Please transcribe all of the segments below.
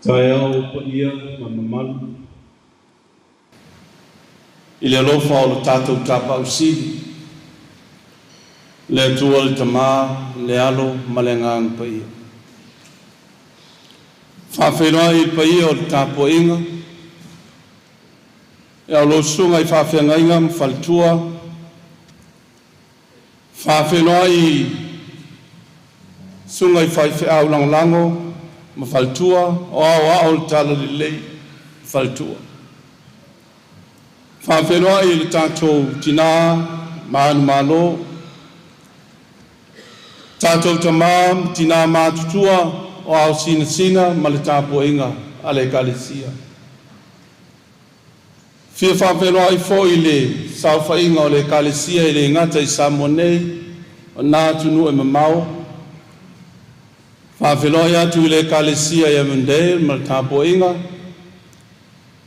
Taeao paia ma mamalu i le alofa o le tatou Tapaau Sili, le Atua le Tama, le Alo ma le Agaga Paia. Faafeiloai i le paia o le tapuaiga i a outou susuga i faafeagaiga ma faletua, faafeiloai i susuga i faifeau lagolago ma faletua, o Aoao o le Talalelei ma faletua. Faafeiloai i le tatou tina manumalo, tatou tama ma tina matutua o ao sinasina ma le tapuaiga a le Ekalesia. E fia faafeiloai foi i le saofaiga o le Ekalesia e le gata i Samoa nei, o na atunuu e mamao. Faafeiloai atu i le Ekalesia i Avondale ma le tapuaiga,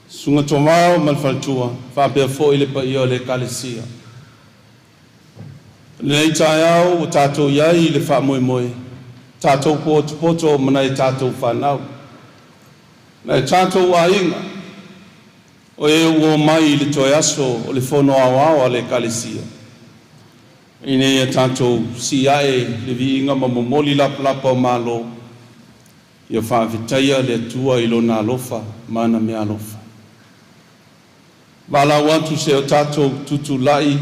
Susuga Tovao ma le faletua, faapea foi le paia o le Ekalesia. I lenei taeao ua tatou i ai i le faamoemoe, tatou potopoto ma nai a tatou fanau, nai o tatou aiga, o e ua omai i le toe aso o le Fono Aoao a le Ekalesia, ina ia tatou siia'e le viiga ma momoli lapalapa o malo, ia faafetaia le Atua i Lona alofa ma ana meaalofa. Valaau atu seia o tatou tutulai,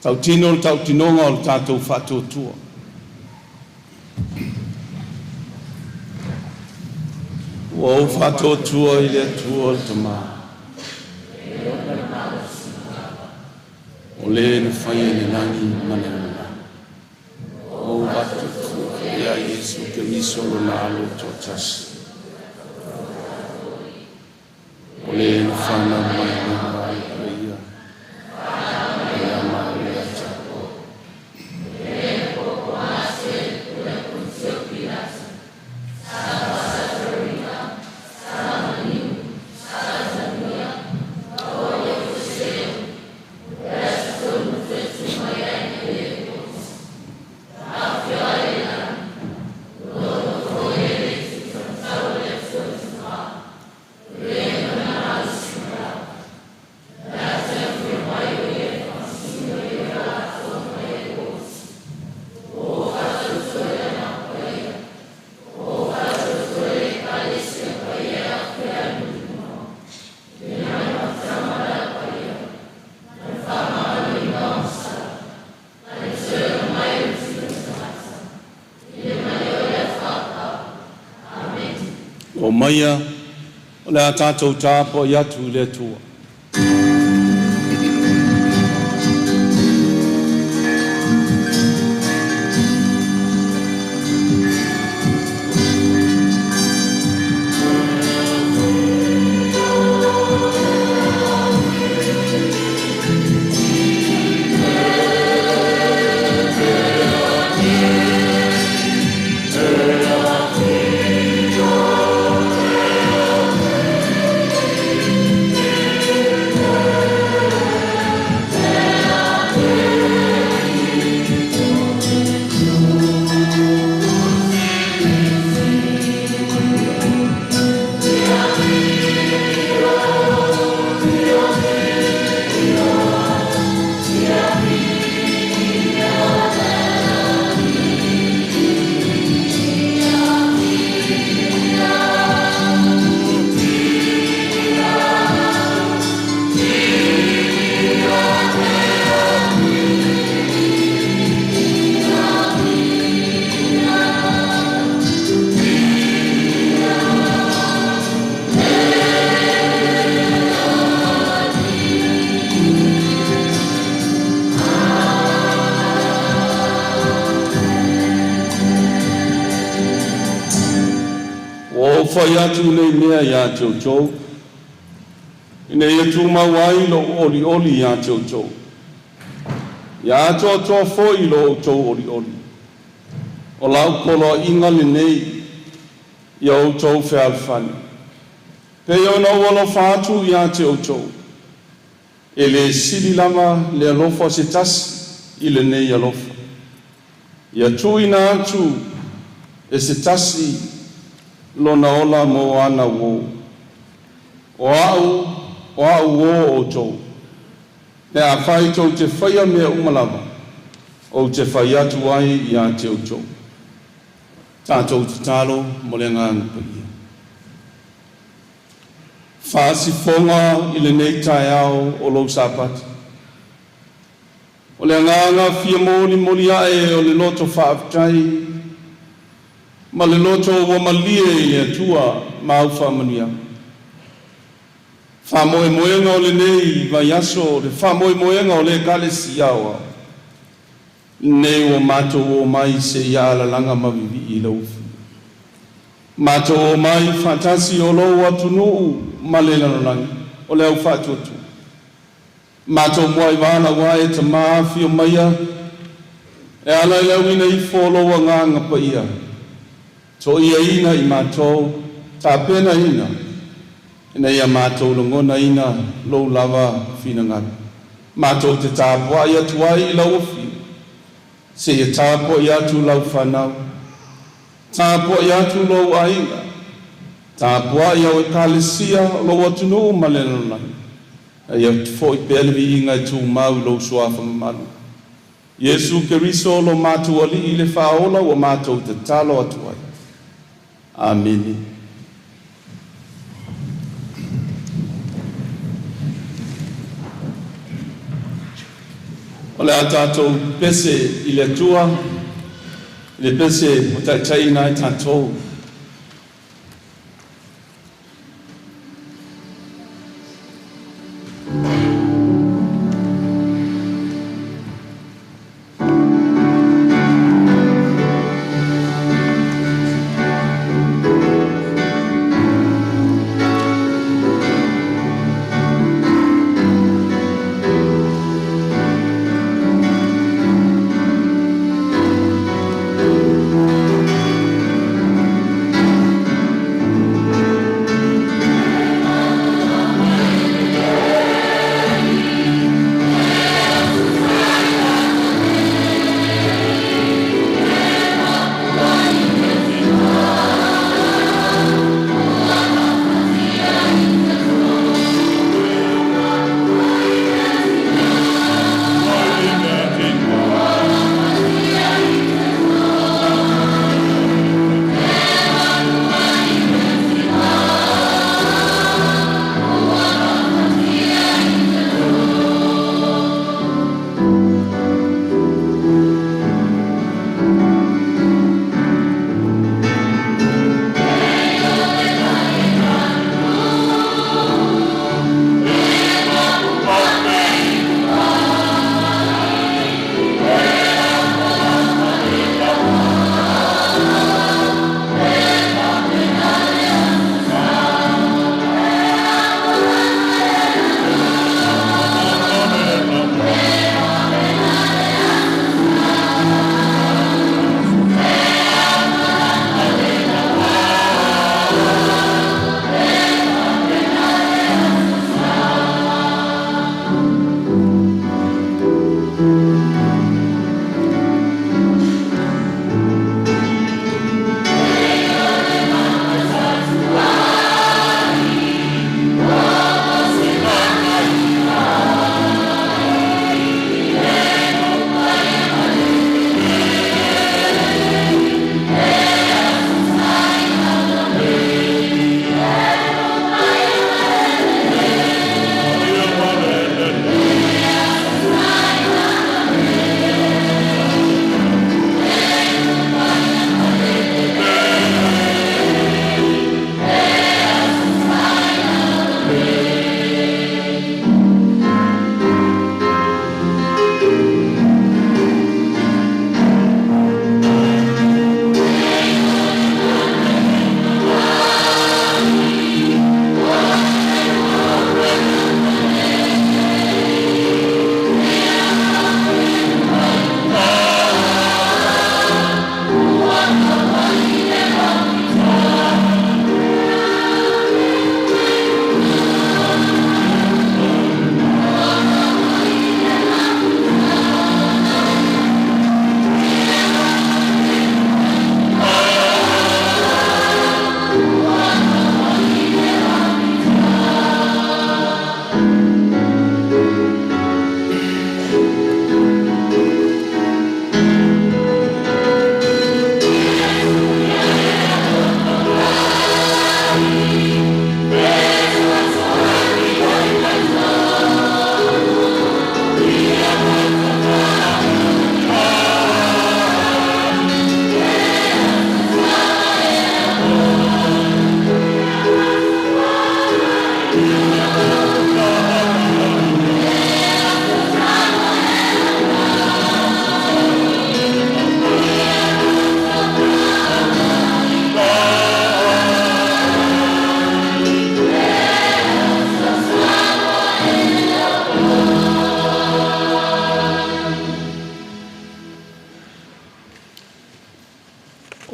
tautino le tautinoga o le tatou faatuatua. Ua ou faatuatua i le Atua le Tama, o Le na faia le lagi ma le lalolagi. Ua ou faatuatua foi ia Iesu Keriso Lona Alo e toatasi, o Le na fanau mai le Va i Paia, e ama ai ia tatou. Omaia, o le a tatou tapuai atu i le Atua. Ou fai atu nei mea iā te outou, ina ia tumau ai lou olioli iā te outou. Ia atoatoa foi lo outou olioli. O lau poloaiga lenei, ia outou fealofani. Pei ona ou alofa atu iā te outou, e le sili lava le alofa o se tasi i lenei alofa. Ia tuuina atu e se tasi lona ola mo ana uō. O au uō o outou. Pe afai tou te faia mea uma lava, ou te fai atu ai iā te outou. Tatou tatalo mo le agaga paia. Faasifoga i lenei taeao o lou Sapati. O le agaga fia molimoli ae o le loto faafetai ma le loto ua malie i le Atua ma au faamanuiaga. Faamoemoega o lenei vaiaso, le faamoemoega o le Ekalesia Aoao, lenei ua matou omai seia alalaga ma vivii i lau Afio. Matou omai faatasi o lou atunuu ma le lalolagi o le au faatuatua. Matou muai valaau e Tama afio maia e ala i le auina ifo o lou agaga paia. Toiaina i matou, tapenaina, ina ia matou lagonaina lou lava finagalo. Matou te tapuai atu ai i lau afio, seia tapuai atu lau fanau, tapuai atu lou aiga, tapuai au ekalesia o lou atunuu ma le lalolagi. A ia foi pea le viiga e tumau i lou suafa mamalu. Iesu Keriso lo matou Alii le Faaola ua matou tatalo atu ai. Amene. O le a tatou pese i le Atua, i le pese o taitaiina ai tatou.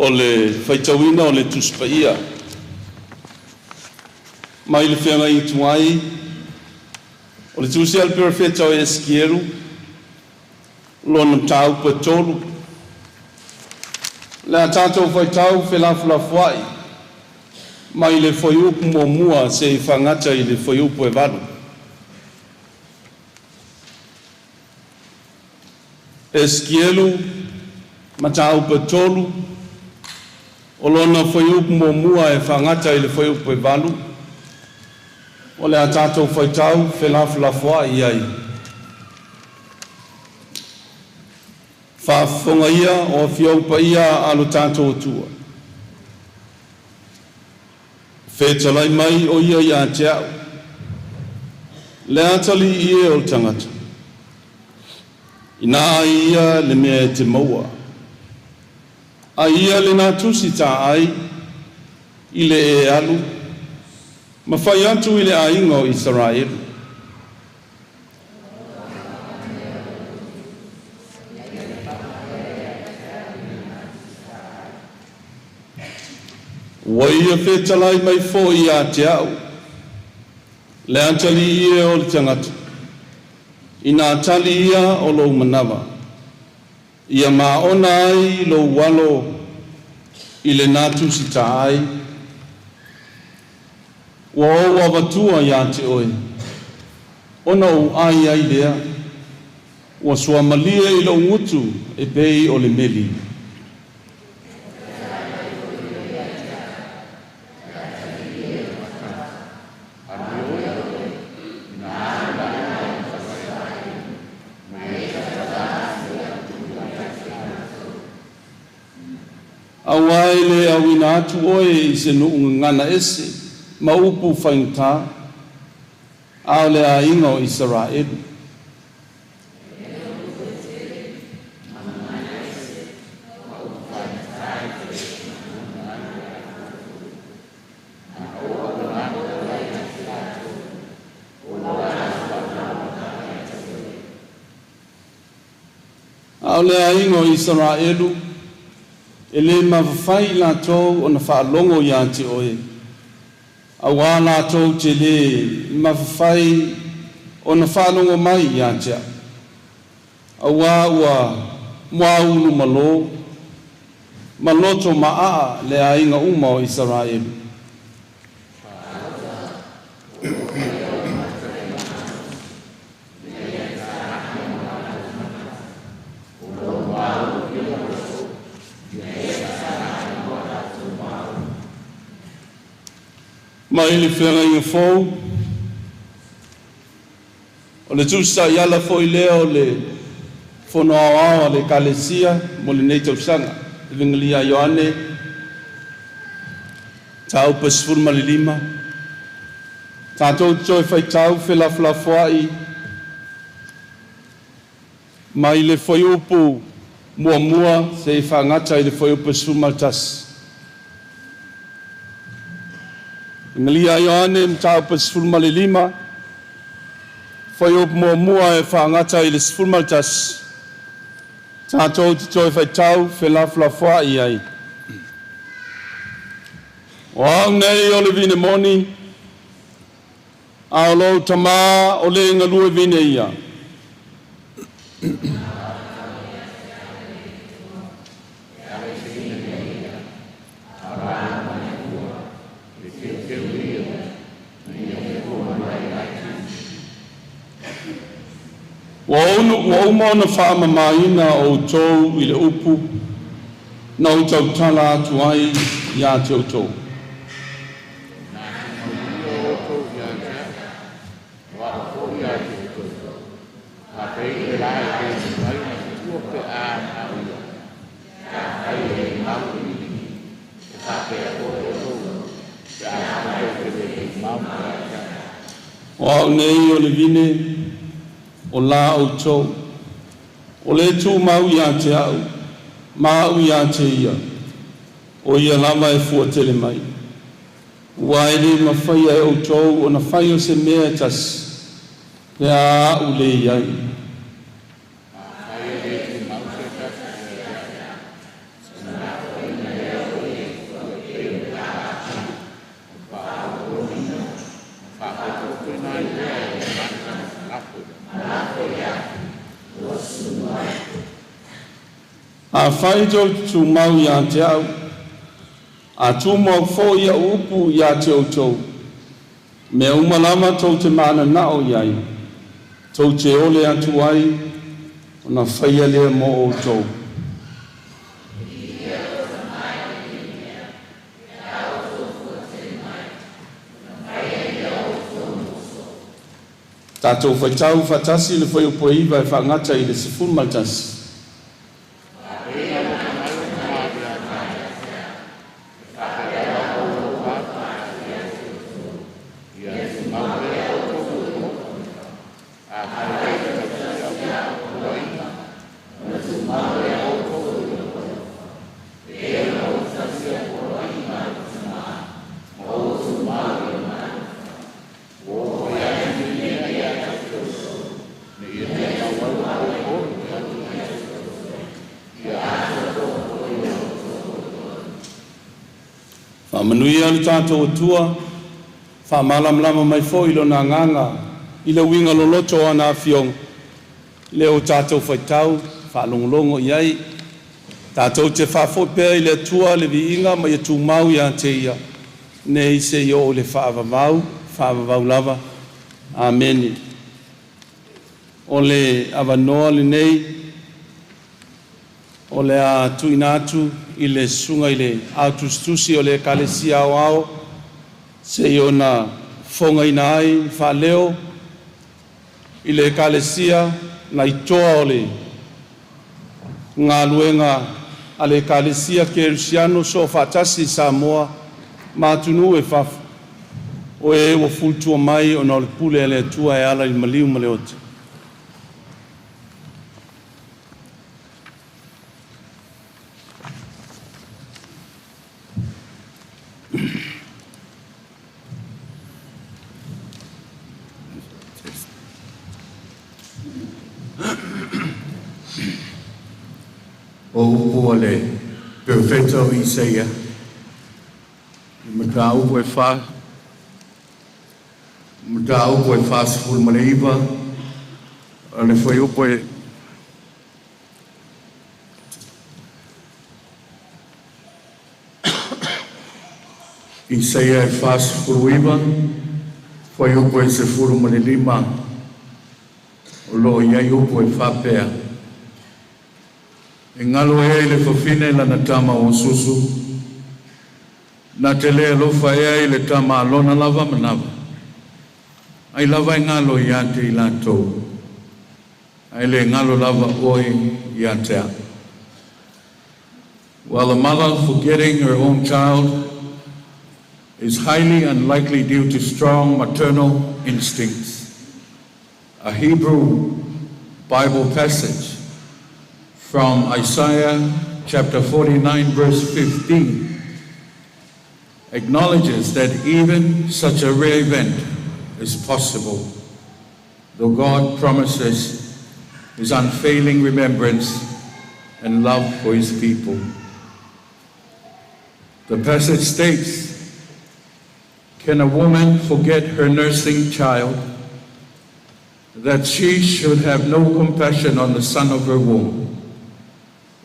O le faitauina o le Tusi Paia mai le Feagaiga Tuai, o le Tusi a le Perofeta o Esikielu, lona mataupu e 3, o le a tatou faitau felafolafoai mai le fuaiupu 1 seia fagata i le fuaiupu 8. Esikielu, mataupu e 3, o lona fuaiupu 1 e faagata i le fuaiupu 8, o le a tatou faitau felafolafoai ai. Faafofoga ia o Afioga Paia a lo tatou Atua, fetalai mai o ia ia te a'u, le atalii e o le tagata, ina ai ia le mea e te maua, ai ia lena tusi taai i le e alu, ma fai atu i le aiga o Isaraelu. Ua ia fetalai mai foi ia te a'u, le atalii e o le tagata, ina tali ia o lou manava, ia maona ai lou alo i lena tusi taai, ua ou avatua ia te oe, ona ou ai ai lea, ua suamalie i lou gutu e pei o le meli. Auā e le auina atu oe i se nuu gagana ese ma upu faigata, a o le aiga o Isaraelu. A o le aiga o Isaraelu, e lē mafai i latou ona faalogo iā te oe, auā latou te lē mafai ona faalogo mai iā te a'u, auā ua muaulu malo ma loto maʻaʻa le aiga uma o Isaraelu. Mai le Feagaiga Fou, o le Tusi Taiala foi lea o le Fono Aoao a le Ekalesia mo lenei tausaga. Evegelia a Ioane, mataupu e 15, tatou te toe faitau felafolafoai mai le fuaiupu 1 seia faagata i le fuaiupu 11. Evegelia a Ioane, mataupu 15, fuaiupu 1 e faagata i le 11, tatou te toe faitau felafolafoai ai. O au nei o le vine moni, a o lou Tamā o le galue vine ia. Ua uma ona faamamaina outou i le upu na ou tautala atu ai iā te outou. Na te maulia outou ia te a'u, o a'u foi ia te outou. Faapei le la e le mafai ona fua pe a mana'o ia, pe afai e le mau le vine, e faapea foi outou, pe afai tou te le tumau ia te a'u. O au nei o le vine, o la outou. O le tumau ia te a'u, ma a'u ia te ia, o ia lava e fua tele mai. Ua e le mafaia e outou ona faia se mea e tasi, pe a a'u le i ai. Afai e le tumau se tasi ia te a'u, Afai tou te tumau ia te au, a tumau foi a'u upu ia te outou, mea uma lava tou te mananao i ai, tou te ole atu ai, ona faia lea mo outou. Tatou faitau faatasi le fuaiupu e 9 e faagata i le 11. Faapei ona alofa mai lou Tamā ia te au, e faapena lava ou alofa atu ia te outou. Ia tumau pea outou i lou alofa. Afai tou te tausia a'u poloaiga, ona tumau pea outou i lou alofa, e pei ona ou tausia poloaiga a lou Tamā, ma ou tumau i lona alofa. Ua ou fai atu nei mea ia te outou, ina ia tumau ai lou poipoi ia te outou. Ia atoatoa foi lo outou poipoi. Faamanuia le tatou Atua, faamalamalama mai foi lona agaga i le uiga loloto o ana afioga, lea ua tatou faitau faalogologo i ai. Tatou te faafoi pea i le Atua le viiga ma ia tumau ia te Ia, nei seia oo i le faavavau, faavavau lava. Amene. O le avanoa lenei o le a tuuina atu i le susuga i le Ao Tusitusi o le Ekalesia Aoao seia ona fofogaina ai faaleo i le Ekalesia nai toa o le galuega a le Ekalesia Kerisiano Soofaatasi i Samoa ma atunuu e fafo, o e ua fulitua mai ona o le pule a le Atua e ala i le maliu ma le oti. O upu a le Perofeta o Isaia, i mataupu e fa, mataupu e 49, o le fuaiupu e Isaia e 49, fuaiupu e 15, o lo o i ai upu e faapea. E galo ea i le fafine lana tama ua susu, na te le alofa ea i le tama a lona lava manava. Ai lava e galo ia te i latou, ae le galo lava oe ia te au. While a mother forgetting her own child is highly unlikely due to strong maternal instincts, a Hebrew Bible passage from Isaiah chapter 49, verse 15, acknowledges that even such a rare event is possible, though God promises his unfailing remembrance and love for his people. The passage states, "Can a woman forget her nursing child, that she should have no compassion on the son of her womb?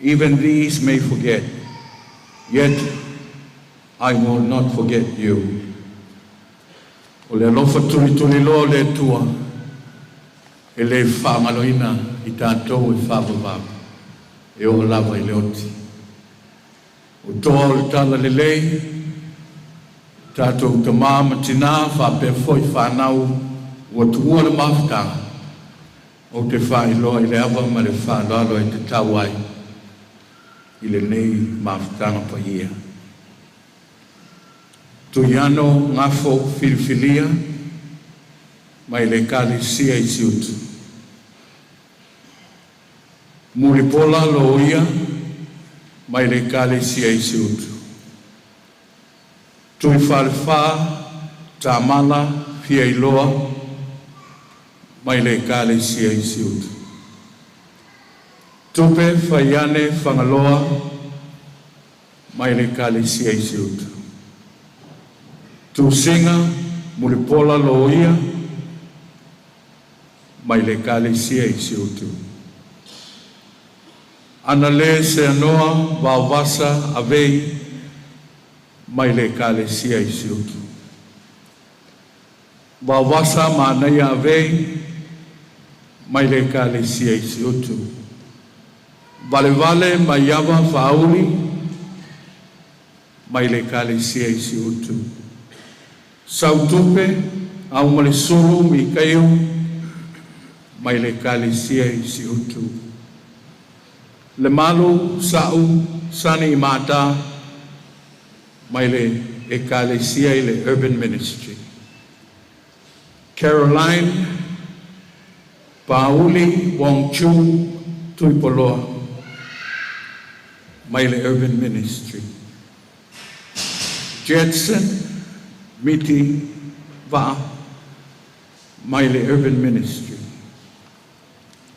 Even these may forget, yet I will not forget you." O le alofa tulituliloa o le Atua, e le faagaloina i tatou e faavavau, e oo lava i le oti. O toa o le talalelei, tatou tamā ma tinā faapea foi fanau ua tuua le mafutaga, ou te faailoa i le ava ma le faaaloalo e tatau ai i lenei mafutaga paia. Tuiano Gafo Filifilia mai le Ekalesia i Siutu. Mulipola Loia mai le Ekalesia i Siutu. Tui Falefa Tamala Fiailoa mai le Ekalesia i Siutu. Tupe Faiane Fagaloa mai le Ekalesia i Siutu. Tusiga Mulipola Loia mai le Ekalesia i Siutu. Anale Seanoa Vaovasa Avei mai le Ekalesia i Siutu. Vaovasa Manaia Avei mai le Ekalesia i Siutu. Valevale Maiava Faauli mai le Ekalesia i Siutu. Sautupe Aumalesulu Mikaiu mai le Ekalesia i Siutu. Lemalu Sa'u Sani Mata mai le Ekalesia i le Urban Ministry. Caroline Pauli Wong Chu Tuipoloa mai le Urban Ministry. Jetson Miti Va mai le Urban Ministry.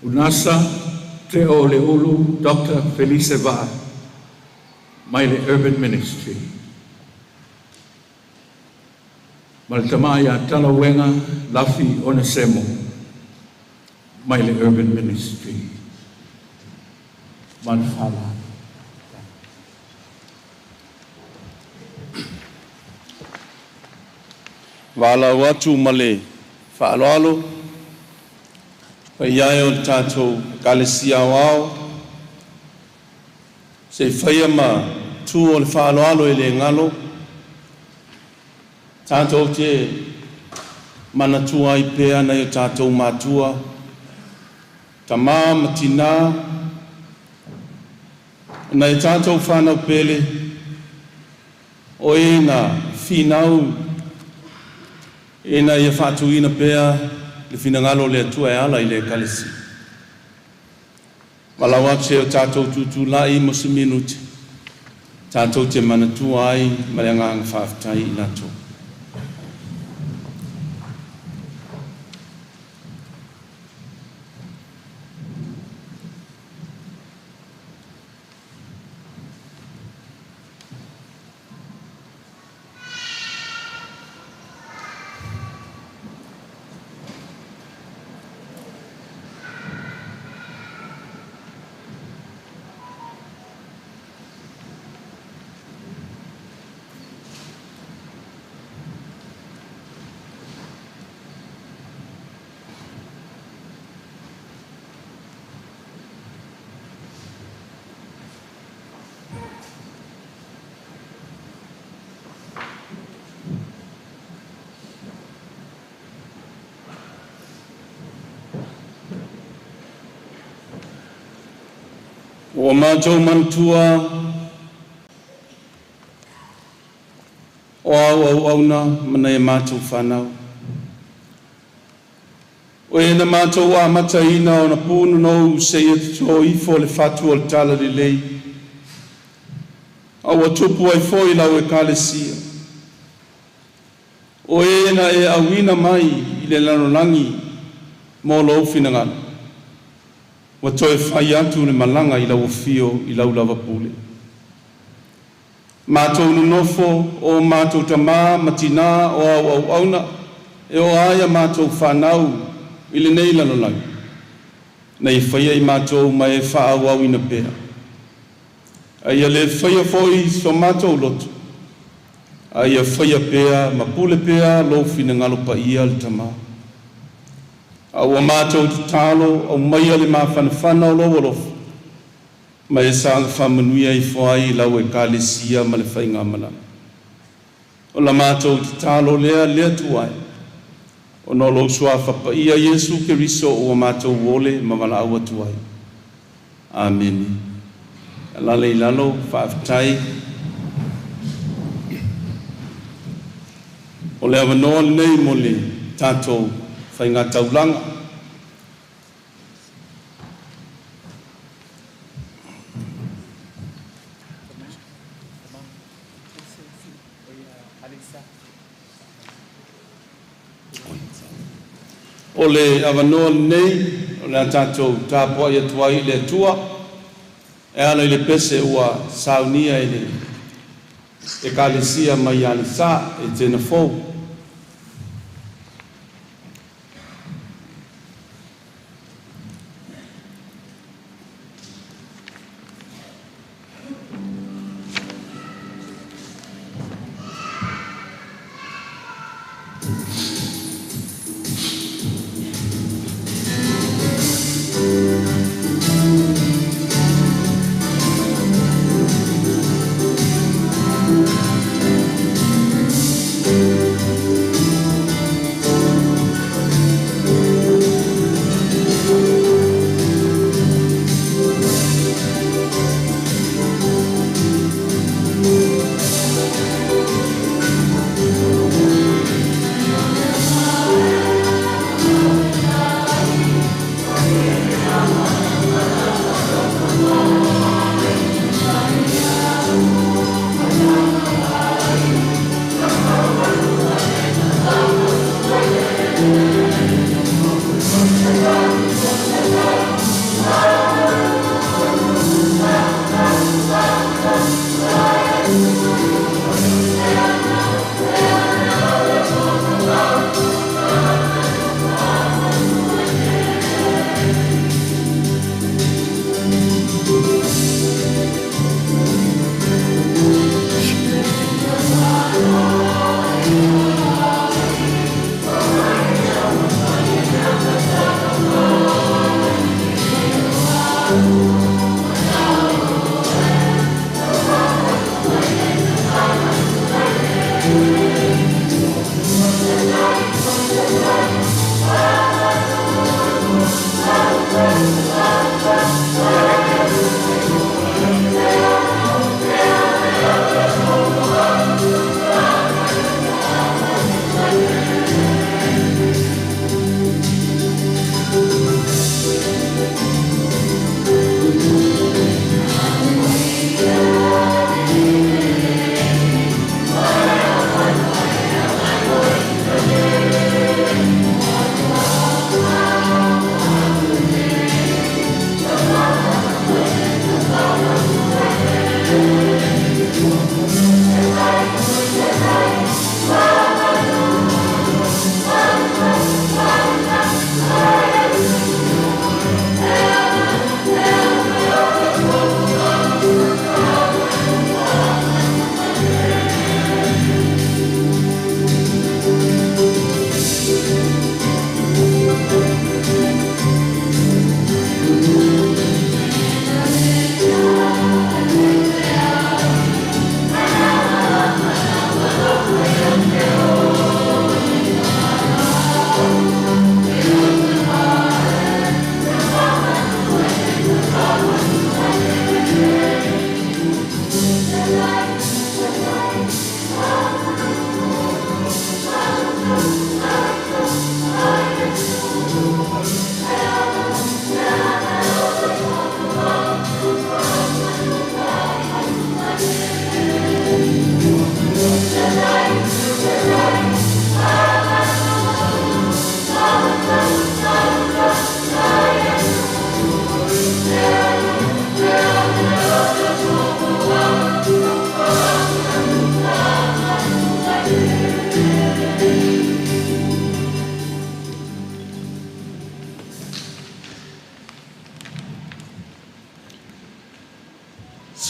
Unasa Teo Leulu Dr. Felice Va mai le Urban Ministry. Ma le tama ia Talauega Lafi Onesemo mai le Urban Ministry. Ma le faaaloalo. Valaau atu ma le faaaloalo, paia e o le tatou Ekalesia Aoao, se i faia ma tu o le faaaloalo e le galo, tatou te manatua ai pea nai o tatou matua, tamā ma tinā, o nai a tatou fanau pele, o e na finau ina ia faatuina pea le finagalo o le Atua e ala i le Ekalesia. Valaau atu se i o tatou tutulai mo se minute, tatou te manatua ai ma le agaga faafetai i latou. Ua matou manatua o au auauna ma nai a matou fanau. O e na matou amataina ona punonou seia toto ifo le fatu o le talalelei, a ua tupu ai foi lau Ekalesia. O e na e auina mai i le lalolagi mo lou finagalo, ua toe fai atu le malaga i lau afio i lau lavapule. Matou nonofo o matou tamā ma tinā o au auauna e oo ai a matou fanau i lenei lalolagi, na ia faia i matou ma e faaauauina pea. A ia le faia foi so matou loto, a ia faia pea ma pule pea lou finagalo paia le Tamā. A ua matou tatalo, aumaia le mafanafana o lou alofa, ma e saga faamanuia ifo ai i lau Ekalesia ma le faigamalaga. O la matou tatalo lea le Atua e, ona o lou suafa paia Iesu Keriso ua matou ole ma valaau atu ai. Amene. Alala i lalo, faafetai. O le avanoa lenei mo le tatou faigataulaga. O le avanoa lenei o le a tatou tapuai atu ai i le Atua e ala i le pese ua saunia e le Ekalesia mai Aleisa e Tenafou.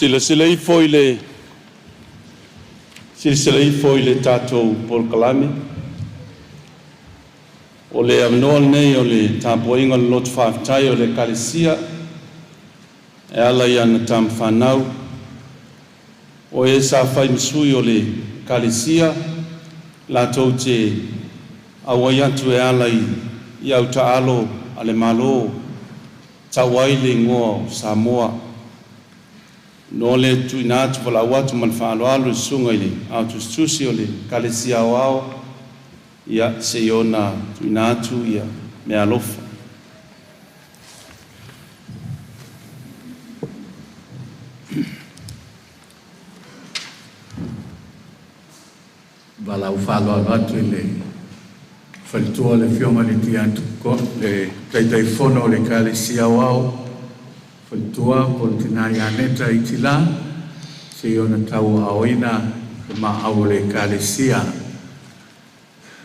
Silasila ifo i le silasila ifo i le tatou polokalame. O le avanoa lenei o le tapuaiga o le loto faafetai o le Ekalesia e ala i ana tama fanau, o e sa fai ma sui o le Ekalesia latou te auai atu e ala i autaalo a le Malo tau ai le igoa o Samoa. No le tuuina atu valaau atu ma le faaaloalo i le susuga i le Ao Tusitusi o le Ekalesia Aoao, ia se i ona tuuina atu ia meaalofa. Valaau faaaloalo atu i le faletua o le Afioga i le Tiakono, le Taitaifono o le Ekalesia Aoao, faletua po o le tina ia Neta Itila, se i ona tauaaoina le maau o le Ekalesia.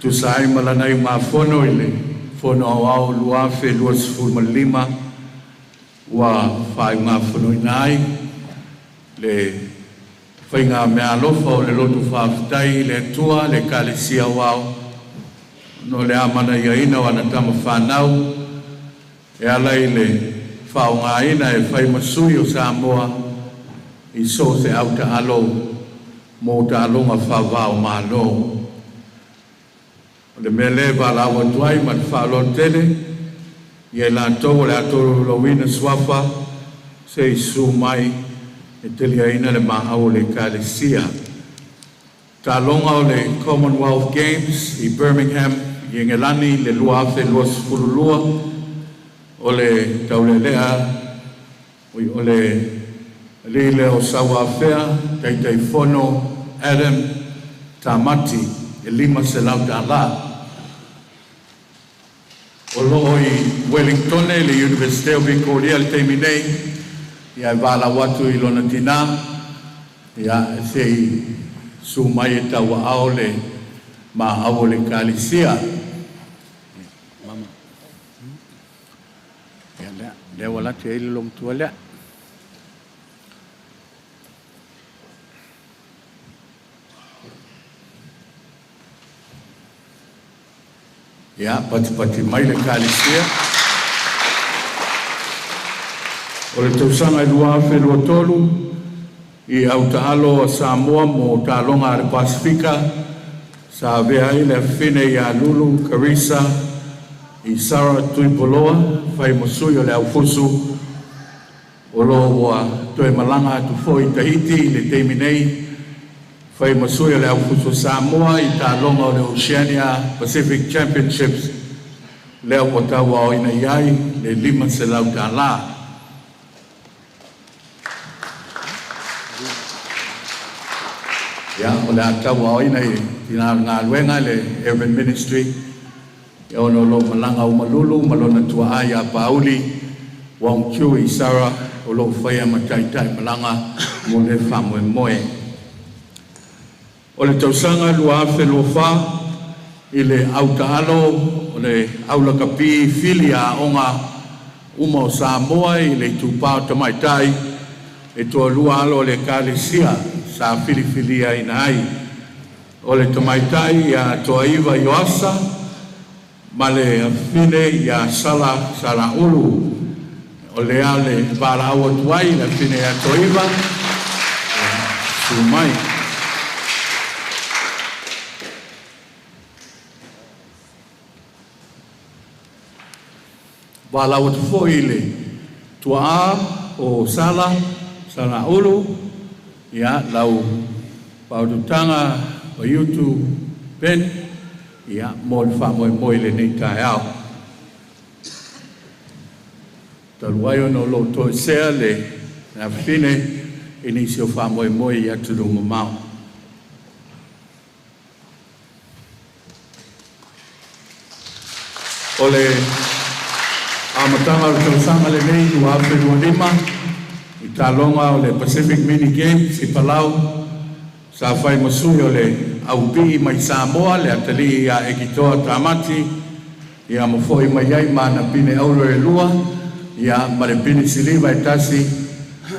Tusa ai ma lana iugafono i le Fono Aoao 2025 ua faaiugafonoina ai le faiga meaalofa o le loto faafetai i le Atua le Ekalesia Aoao no le amanaiaina o ana tama fanau e ala i le faaaogaina e fai ma sui o Samoa i so o se autaalo mo taaloga faava o Malo. O le mea lea e valaau atu ai ma le faaaloalo tele ia i latou o le a tolaulauina suafa se i susu mai e taliaina le maau o le Ekalesia. Taaloga o le Commonwealth Games i Birmingham i Engelani le 2022 o le taulealea o le alii lea o Sauafea, Taitaifono Adam Tamati e $500. O loo i Wellingtone le Iunivesite o Vikolia i le taimi nei, ia e valaau atu i lona tinā, ia se i susu mai e tauaao le maau o le Ekalesia. Mama. Ia lea, lea ua lati ai le lomatua lea. Ia, patipati mai le Ekalesia. O le tausaga e 2023 i au taalo a Samoa mo taaloga a le Pasefika sa avea ai le afafine ia Lulu Carissa Isara Tuipoloa fai ma sui o le aufusu o lo o ua toe malaga atu foi i Tahiti i le taimi nei fai ma sui o le aufusu Samoa i taaloga o le Oceania Pacific Championships lea ua tauaoina i ai le $500. Ia, o le a tauaoina i tina o le galuega le Urban Ministry ia ona o lo o malaga uma Lulu ma lona tuaa ia Pauli Wong Chu Isara o lo o faia ma taitai malaga mo le faamoemoe. O le tausaga 2024 i le au taalo o le aulakapi fili a aoga uma o Samoa i le itupa o tamaitai e toalua alo o le Ekalesia sa filifiliaina ai. O le tamaitai ia Toaiva Ioasa ma le afafine ia Sala Salaulu. O lea le valaau atu ai i le afafine ia Toaiva, susu mai. Valaau atu foi i le tuaa o Sala Salaulu, ia lau faautautaga Vaiutu Ben, ia mo le faamoemoe i lenei taeao. Talu ai ona o lo o toesea le afafine i nisi o faamoemoe i atunuu mamao. O le amataga o le tausaga lenei 2025 i taaloga o le Pacific Mini Games i Palau sa fai ma sui o le aupii mai Samoa le atalii ia Ekitoa Tamati ia ma fo'i mai ai ma ana pine auro e lua ia ma le pine siliva e tasi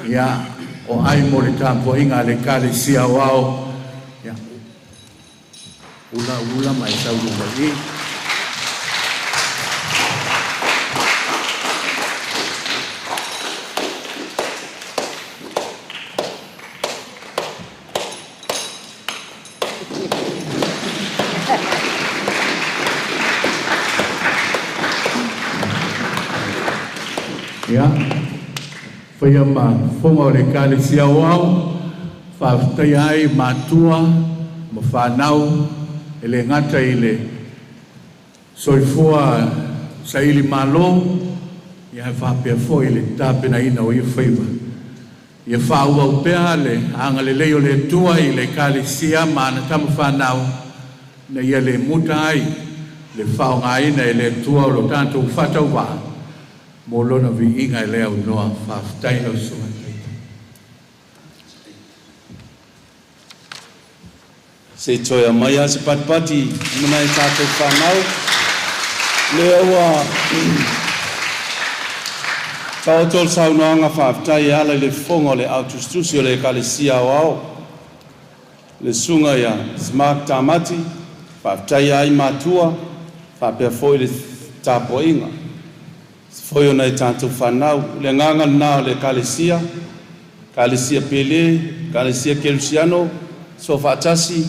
ia o ai mo le tapuaiga a le Ekalesia Aoao ia ula ula ma e taulu mai i. Ia, faia ma fofoga o le Ekalesia Aoao, faafetaia ai matua ma fanau e le gata i le soifua saili malo, ia ae faapea foi i le tapenaina o ia faiva. Ia faaauau pea le agalelei o le Atua i le Ekalesia ma ana tama fanau, ina ia le muta ai le faaaogaina e le Atua o lo tatou faatauvaa mo Lona viiga e le aunoa. Faafetai lau Susuga i le Taitai. Se i toe aumai lava se patipati ma nai a tatou fanau. Lea ua taoto le saunoaga faafetai e ala i le fofoga o le autusitusi o le Ekalesia Aoao, le Susuga ia Smark Tamati, faafetaia ai matua faapea foi le tapuaiga foi o nai a tatou fanau. O le agaga lena o le Ekalesia, Ekalesia Pele, Ekalesia Kerisiano, Soofaatasi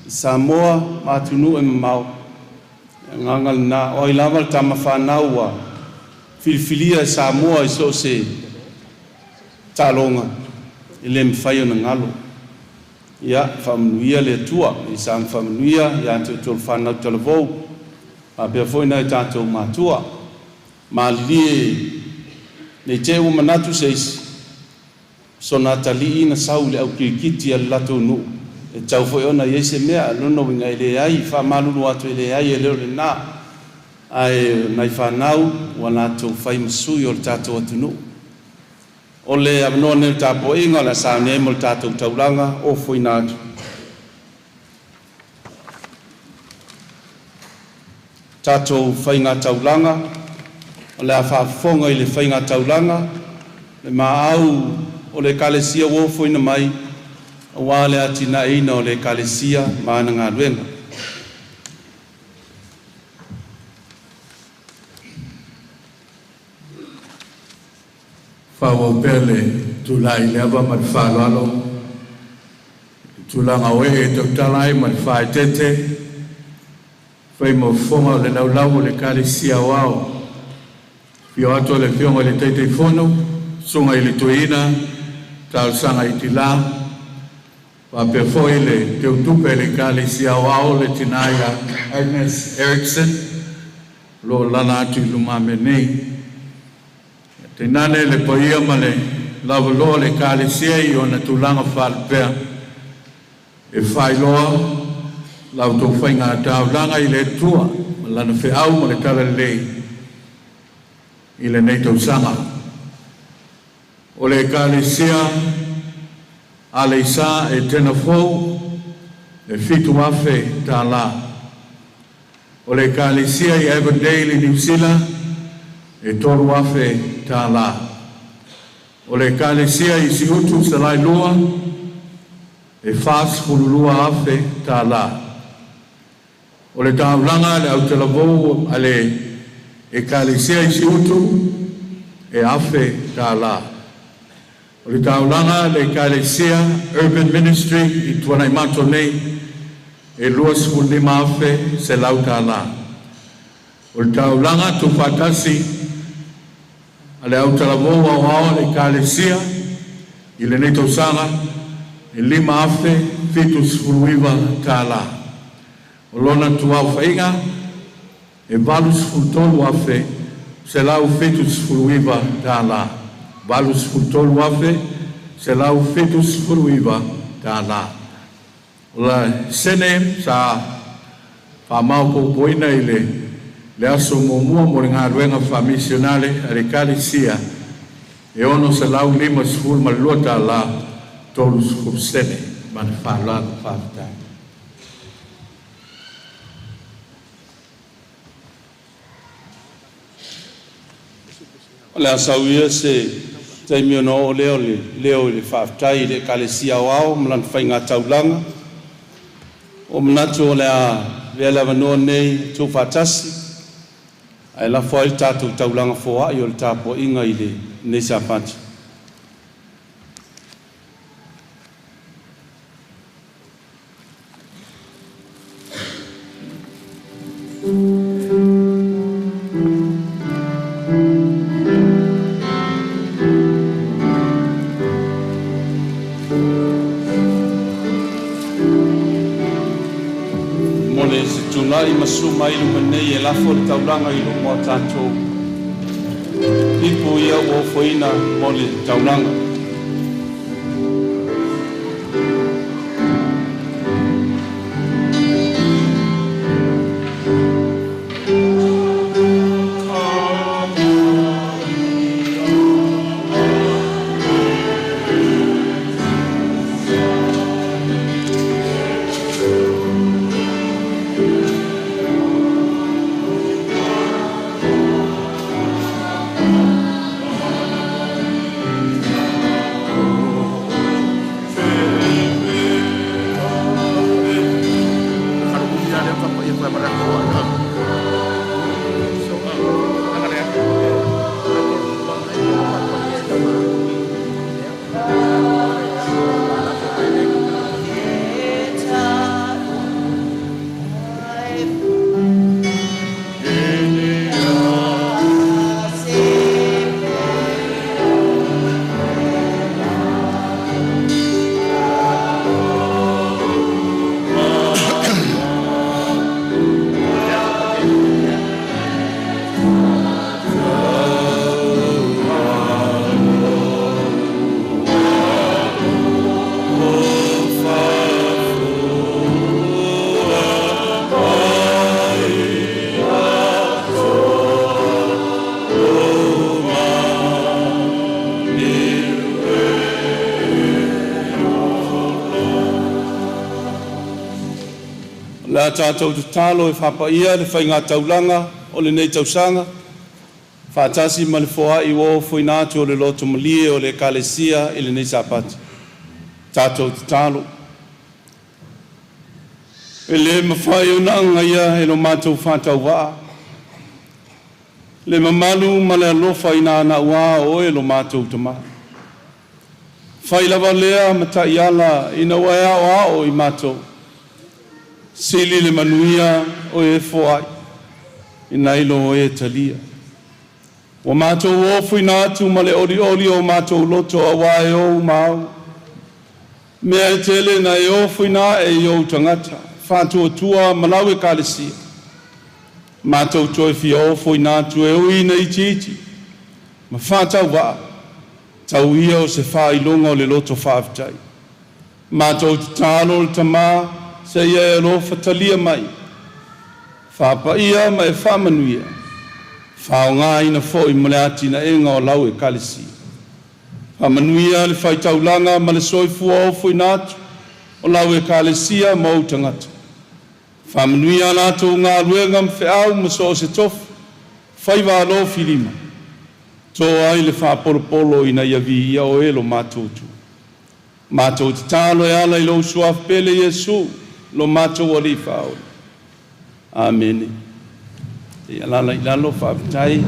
i Samoa ma atunuu e mamao. O le agaga lena, o ai lava le tama fanau ua filifilia e Samoa i so o se taaloga, e le mafai ona galo. Ia faamanuia le Atua, ia saga faamanuia ia te outou le fanau talavou, faapea foi nai o tatou matua. Malilie ne i te i ua manatu se isi, o sona atalii na sau i le au kirikiti a le latou nuu, e tatau foi ona i ai se mea. O lona uiga e leai, e faamalulu atu e leai, e le o lena. Ae o nai fanau ua latou fai ma sui o le tatou atunuu. O le avanoa lenei o le tapuaiga o le a saunia ai mo le tatou taulaga ofoina atu. Tatou faiga taulaga, o le a faafofoga i le faiga taulaga le maau o le Ekalesia ua ofoina mai aua le atinaeina o le Ekalesia ma ana galuega. Faaauau pea le tulai i le ava ma le faaaloalo i tulaga o ee e tautala ai ma le faaeteete, fai ma fofoga o le laulau o le Ekalesia Aoao. Afio atu le Afioga i le Taitaifono, Susuga i le Toeaina Talosaga Itila, faapea foi le Teutupe o le Ekalesia Aoao, le tina ia Agnes Erickson, o lo o alaala atu i lumamea nei. Tainane le paia ma le lavaloa o le Ekalesia i ona tulaga faalupea e faailoa la outou faigataulaga i le Atua ma Lana feau ma le talalelei i lenei tausaga. O le Ekalesia Aleisa Etena Fou e $7,000. O le Ekalesia i Avondale i Niu Sila e $3,000. O le Ekalesia i Siutu Salailua e $42,000. O le taulaga a le autalavou a le Ekalesia i Siutu e $1,000. O le taulaga a le Ekalesia Urban Ministry i Tuanaimato nei e $25,100. O le taulaga tuufaatasi a le autalavou aoao a le Ekalesia i lenei tausaga e $5,079. O lona tuaofaiga e $83,179. $83,179. O le sene sa faamaopoopoina i le le aso muamua mo le galuega faamisionale a le Ekalesia e $652 tala 30 sene. Ma le faaaloalo faafetai. O le a sau ia se taimi ona oo lea o le leo i le faafetai i le Ekalesia Aoao ma lana faigataulaga. Ua manatu o le a avea le avanoa lenei tuufaatasi ae lafo ai le tatou taulaga foai o le tapuaiga i lenei Sapati. Mo le fetuunai ma susu mai i luma nei e lafo le taulaga i luma o tatou ipu ia ua ofoina mo le taulaga. O le a tatou tatalo e faapaia le faigataulaga o lenei tausaga, faatasi ma le foai ua ofoina atu o le loto malie o le Ekalesia i lenei Sapati. Tatou tatalo. E le mafai ona agaia e lo matou faatauvaa. Le mamalu ma le alofa ina ana ua o oe lo matou Tamā. Fai lava lea ma taiala ina ua e aoao i matou. Sili le manuia o e foai ina i lo e talia. Ua matou ofoina atu ma le olioli o matou loto auā e ou ma au. Mea e tele na e ofoina ae i ou tagata, faatuatua ma lau ekalesia. Matou toe fia ofoina atu e ui ina itiiti ma faatauvaa, tau ia o se faailoga o le loto faafetai. Matou tatalo le Tamā, seia e alofa talia mai, faapaia ma e faamanuia, faaaogaina foi mo le atinaeina o lau Ekalesia. Faamanuia le faitaulaga ma le soifua ofoina atu o lau Ekalesia ma ou tagata. Faamanuia a latou galuega ma feau ma so o se tofi, faiva alofilima, to ai le faapolopolo ina ia viia Oe lo matou Atua. Matou tatalo e ala i lou Suafa pele Iesu, lo matou Alii Faaola. Amene. Ia alaala i lalo, faafetai.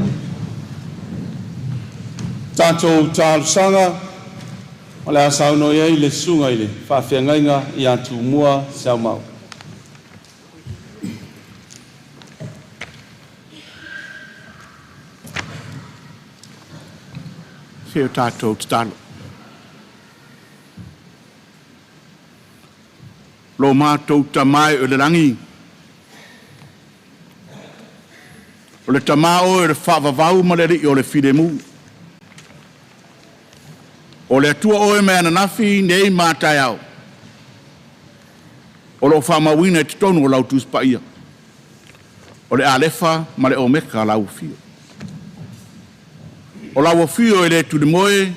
Tatou talosaga o le a saunoa i ai le susuga i le faafeagaiga ia Tumua Saumau. Se o tatou tatalo. Lo matou Tamā i le lagi, o le Tamā oe o le faavavau ma le Alii o le filemu. O le Atua oe mai ananafi, nei ma a taeao, o lo o faamauina i totonu o lau Tusi Paia, o le Alefa ma le Omeka lau afio. O lau afio e le tulimoe,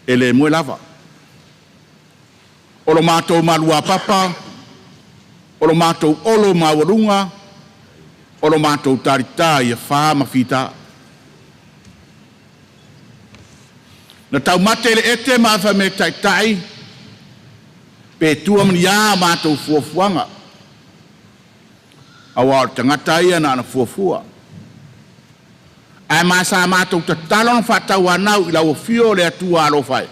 e le moe lava. O lo matou maluapapa, o lo matou olo maualuga, o lo matou talita ia fa ma fita. Na taumate le ete ma afa mea taitai pe tua ma ni a matou fuafuaga, aua o le tagata ia na ona fuafua. Ae ma sa matou tatalo ma faatauanau i lau afio o le Atua alofa e,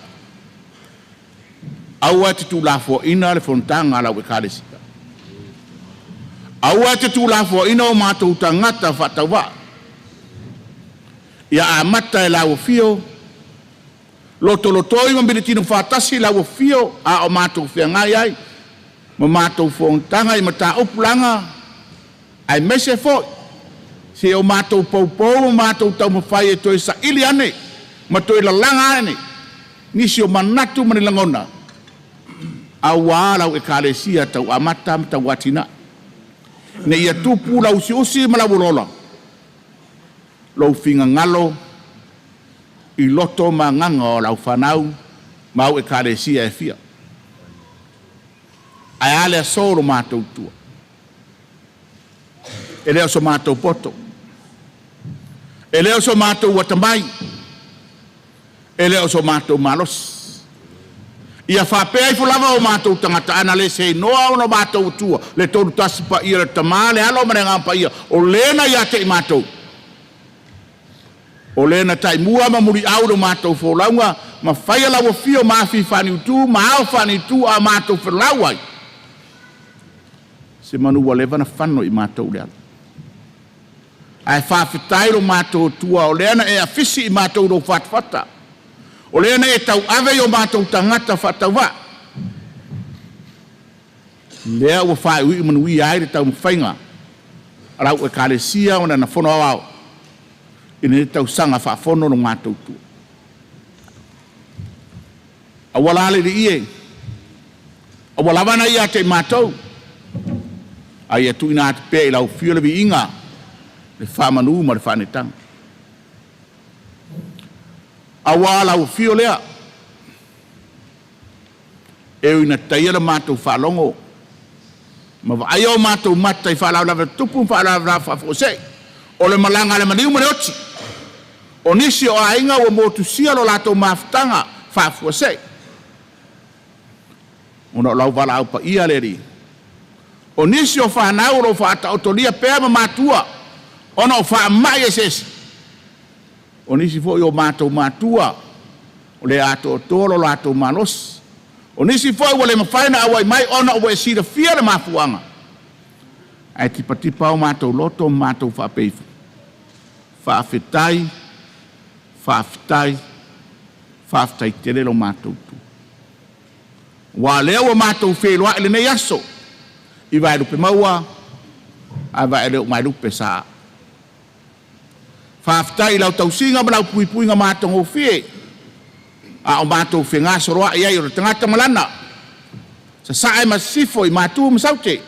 aua e te tuulafoaiina le fonotaga a lau Ekalesia. Aua e te tuulafoaiina o matou tagata faatauvaa. Ia amata e lau afio, lotolotoi ma militino faatasi lau afio a o matou feagai ai ma matou fonotaga i mataupu laga, aemaise foi se o matou poupou ma matou taumafai e toe saili ane ma toe lalaga ane nisi o manatu ma ni lagona aua lau Ekalesia tau amata ma tau atinae. Ne ia tupu lau usiusi ma lau oloolo, lou finagalo i loto ma agaga o lau fanau ma au ekalesia e fia. Ae a le aso lo matou tua? E le o so matou poto, e le o so matou atamai, e le o so matou malosi. Ia faapea ifo lava o matou tagata, ana le seinoa ona matou Atua, le Tolu Tasi Paia, le Tamā, le Alo ma le Agaga Paia, o lena ia te i matou, o lena taimua ma muliau le matou folauga, ma faia lau afio ma afi faaniutu ma ao faaniutu a matou felau ai, se manu ua leva na fano i matou le ala. Ae faafetai lo matou Atua, o lea na e afisi i matou lou fatafata, o lea na e tauave i o matou tagata faatauvaa, lea ua faaiuiu manuia ai le taumafaiga a lau Ekalesia ma lana fono aoao i lenei tausaga faafono lo matou tua. Aua la le alii e, aua lava na ia te i matou, a ia tuuina atu pea i lau afio le viiga, le faamanu ma le faanetaga. Aua lau afio lea, e ui ina taia le matou faalogo ma vaaia o matou mata i faalavelave tutupu ma faalavelave faafuasei, o le malaga a le maliu ma le oti, o nisi o aiga ua motusia lo latou mafutaga faafuasei, ona o lau valaau paia le Alii. O nisi o fanau o lo o faataotolia pea ma matua ona o faamai eseese. O nisi foi o matou matua, o le atoatoa lo latou malosi. O nisi foi ua le mafai ona auai mai ona ua e silafia le mafuaaga, ae tipatipa o matou loto ma matou faapea ifo, faafetai, faafetai, faafetai tele lo matou tu. Aua o lea ua matou feiloai i lenei aso i vaelupe maua ae vaeleumaelupe sa. Faafetai i lau tausiga ma lau puipuiga matagofie a o matou fegasoloai ai o le tagata ma lana sasae ma sisifo i Matu ma Saute. E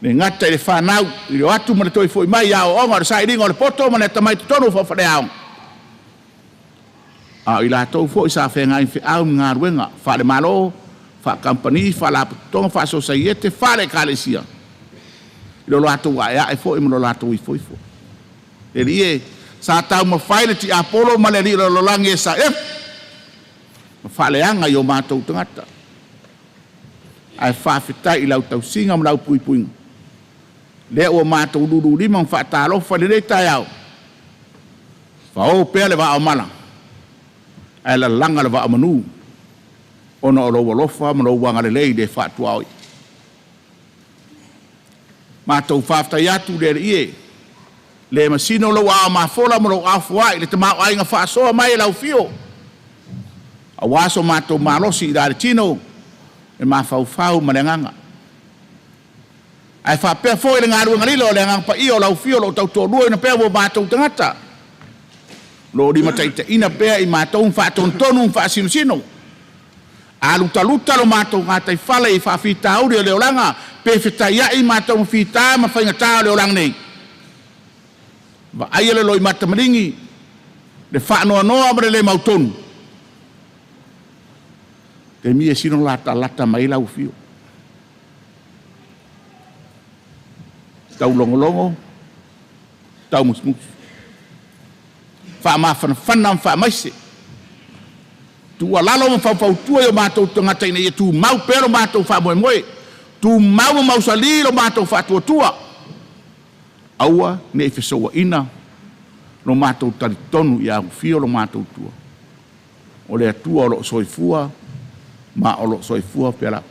le gata i le fanau i le o atu ma le toe foi mai i aoaoga o le sailiga o le poto ma le atamai i totonu o faafaleaoga, a o i latou foi sa feagai ma feau ma galuega faale-Malo, faa-kamupani, faalapotopotoga, faale-sosaiete, faale-Ekalesia, i lo latou aeae foi ma lo latou ifoifo. Le Alii e, sa taumafai le tiapolo ma le alii o le lalolagi e saefu ma faaleaga i o matou tagata, ae faafetai i lau tausiga ma lau puipuiga, lea ua matou lululima ma faatalofa i lenei taeao, fao pea le vaa o mala ae lalaga le vaa o manu ona o lou alofa ma lou agalelei le faatuaoia. Matou faafetai atu i le Alii e, le masino lou aao mafola ma lou ao foai i le tamaoaiga faasoa mai e lau afio, aua so matou malosi i la le tino, le mafaufau ma le agaga. Ae faapea foi le galuega lilo a le Agaga Paia o lau Afio o lo o tautoaluaina pea ua matou tagata, o lo o limataitaiina pea i matou ma faatonutonu ma faasinosino. A lutaluta lo matou gataifale i faafitauli o le olaga, pe fetaiai matou ma fita ma faigata o le olaga nei, vaaia le loimata maligi, le faanoanoa ma le le mautonu, taimi e sino latalata mai ai lau afio. Taulogologo, taumusumusu, faamafanafana ma faamaise, tuualalo ma faufautua i o matou tagata ina ia tumau pea lo matou faamoemoe, tumau ma mausali lo matou faatuatua, aua ne i fesouaina lo matou talitonu ia afio lo matou Atua, o le Atua o lo o soifua ma o lo o soifua pea lava.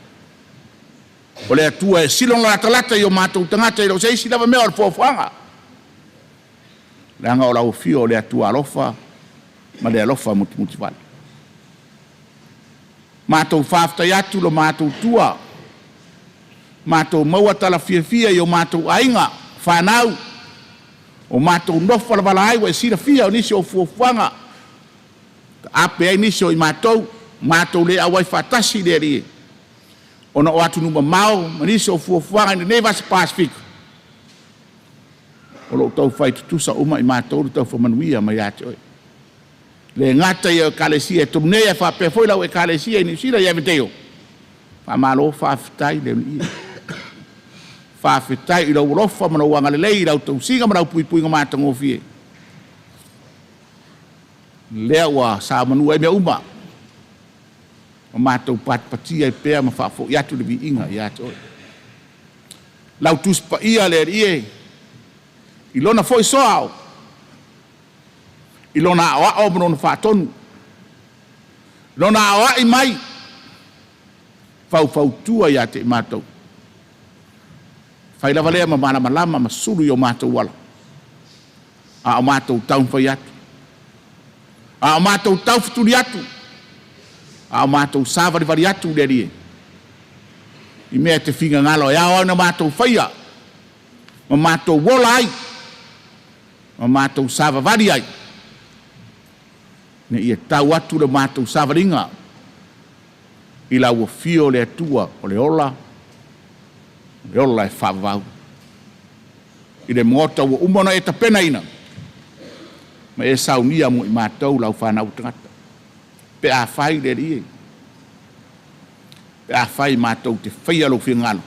O le Atua e sili ona latalata i o matou tagata i lo se isi lava mea o le foafoaga, leaga o lau afio o le Atua alofa ma le alofa mutimutivale. Matou faafetai atu lo matou tua, matou maua tala fiafia i o matou aiga, fanau, o matou nofo valavala ai ua e silafia o nisi o fuafuaga, taape ai nisi o i matou, matou le auai faatasi i le Alii ona o atunuu mamao ma nisi o fuafuaga i lenei vasa Pasefika, o lo o taufai tutusa uma i matou le taufa manuia mai ia te oe. E le gata i Ekalesia e tolu nei, ae faapea foi lau Ekalesia i Niu Sila i Avendale. Faamalo faafetai le onoia. Faafetai i lou alofa ma lou agalelei i lau tausiga ma lau puipuiga matagofie. Lea ua saomanu ai mea uma, ma matou patipatia ai pea ma faafoi atu le viiga ia te oe. Lau Tusi Paia le Alii e, i lona foi soao, i lona aoao ma lona faatonu, lona aoai mai, faufautua ia te i matou. Fai lava lea ma malamalama ma sulu i o matou ala, a o matou taumafai atu, a o matou taufetuli atu, a o matou savalivali atu le Alii e, i mea e te finagalo e ao ai ona matou faia, ma matou ola ai, ma matou savavali ai, ina ia tau atu le matou savaliga i lau afio o le Atua o le ola, o le ola e faavavau. I le maota ua uma ona e tapenaina ma e saunia mo i matou lau fanau tagata. Pe afai le Alii e, pe afai matou te faia lou finagalo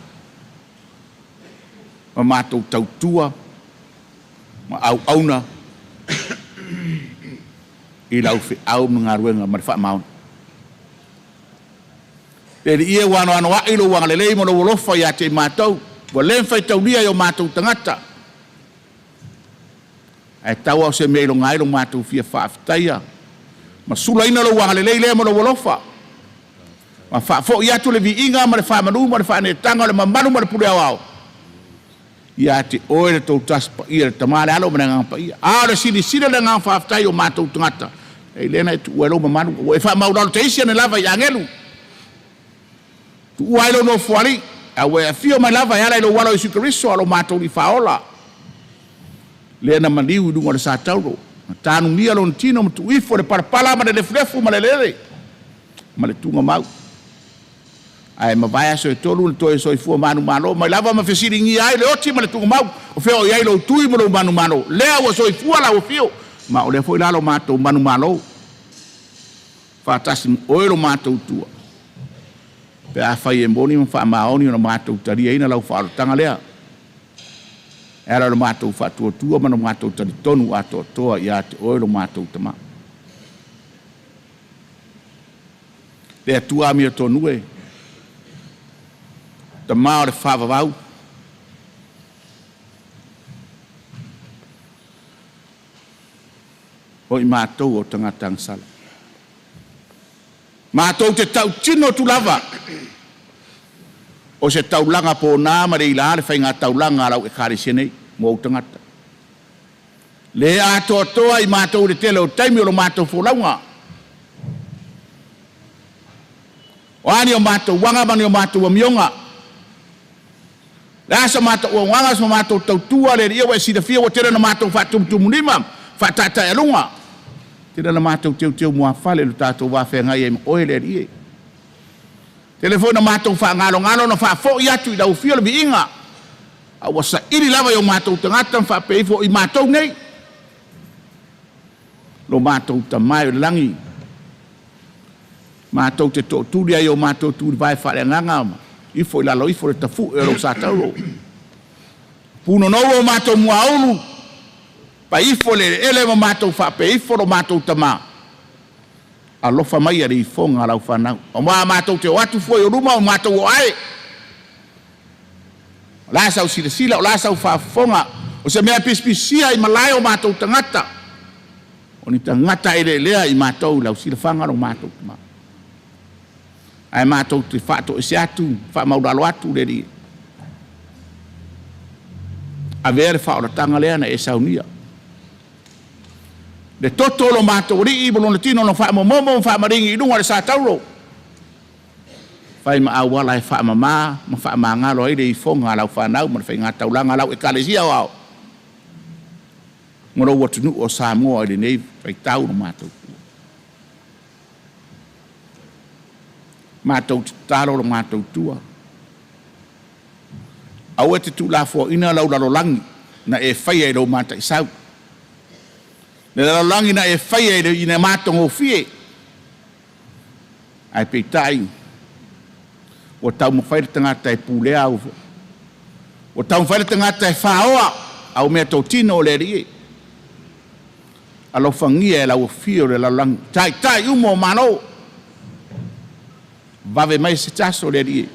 ma matou tautua ma auauna i lau feau ma galuega ma le faamaoni. Le Alii e, ua anoanoai lou agalelei ma lou alofa ia te i matou, ua le mafai taulia e o matou tagata. Ae tau lava o se mea e iloga ai lo matou fia faafetaia ma sulaina lou agalelei lea ma lou alofa, ma faafoi atu le viiga ma le faamanu ma le faaneetaga o le mamalu ma le pule aoao ia te Oe le Toatasi Paia, le Tama, le Alo ma le Agaga Paia. A o le silisili o le agaga faafetai o matou tagata, e lea na e tuua ai lou mamalu, ua e faamaualalo te isi ane lava i agelu, tuua ai lou Nofoalii, a ua e afio mai lava e ala i lou Alo o Iesu Keriso a lo matou Alii Faaola, lea na maliu i luga o le satauro, na tanumia lona tino ma tuu ifo le palapala ma le lefulefu ma le eleele ma le tugamau. Ae mavae aso e tolu na toe soifua manumalo mai lava ma fesiligia ai le oti ma le tugamau, o fea o i ai lou tui ma lou manumalo? Lea ua soifua lau afio, ma o lea foi la lo matou manumalo faatasi ma oe lo matou tua, pe afai e moni ma faamaoni ona matou taliaina lau faaolataga lea, e ala i lo matou faatuatua ma lo matou talitonu atoatoa ia te oe lo matou Tama. Le Atua amiotonu e, Tama o le faavavau, o i matou o tagata agasala. Matou te tautino atu lava, o se taulaga pona ma le ila le faigataulaga a lau Ekalesia nei mo ou tagata. Le atoatoa i matou i le tele o taimi o lo matou folauga. O a ni o matou aga ma ni o matou amioga, le a sa matou auaunaga ma sa matou tautua le Alii ua e silafia ua tele na matou faatumutumulima, faataetaealuga, tele na matou teuteu muafale i lo tatou va feagai ai ma oe le Alii e. Tele foi na matou faagalogalo na faafoi atu i lau afio le viiga, a ua saili lava i o matou tagata ma faapea ifo i matou nei, lo matou Tama e o le lagi, matou te tootuli ai o matou tulivae faaleagaga ma ifo i lalo ifo le tafu'e o lou satauro. Punonou o matou muaulu, paifo le eleele ma matou faapea ifo lo matou Tama, alofa mai a le ifoga a lau fanau. Aua matou te o atu fua i o luma o matou o ae. O la sau silasila, o la sau faafofoga, o se mea pisipisia i malae o matou tagata, o ni tagata eleelea i matou i lau silafaga lo matou Tama. Ae matou te faatoese atu, faamaulalo atu le Alii. Avea le faaolataga lea na e saunia. Le toto o lo matou Alii ma lona tino na faamomomo ma faamaligi i luga o le satauro. Fai ma auala e faamama ma faamagalo ai le ifoga a lau fanau ma le faigataulaga a lau Ekalesia aoao ma lou atunuu o Samoa i lenei vaitau lo matou tua. Matou te tatalo lo matou tua, aua e te tuulafoaina lau lalolagi na e faia i lou mataisau, le lalolagi na e faia i le matagofie. Ae peitai, ua taumafai le tagata e pulea au, ua taumafai le tagata e faoa au meatotino o le Alii e. Alofagia e lau afio le lalolagi, taitai uma o Malo, vave mai se taso le Alii e,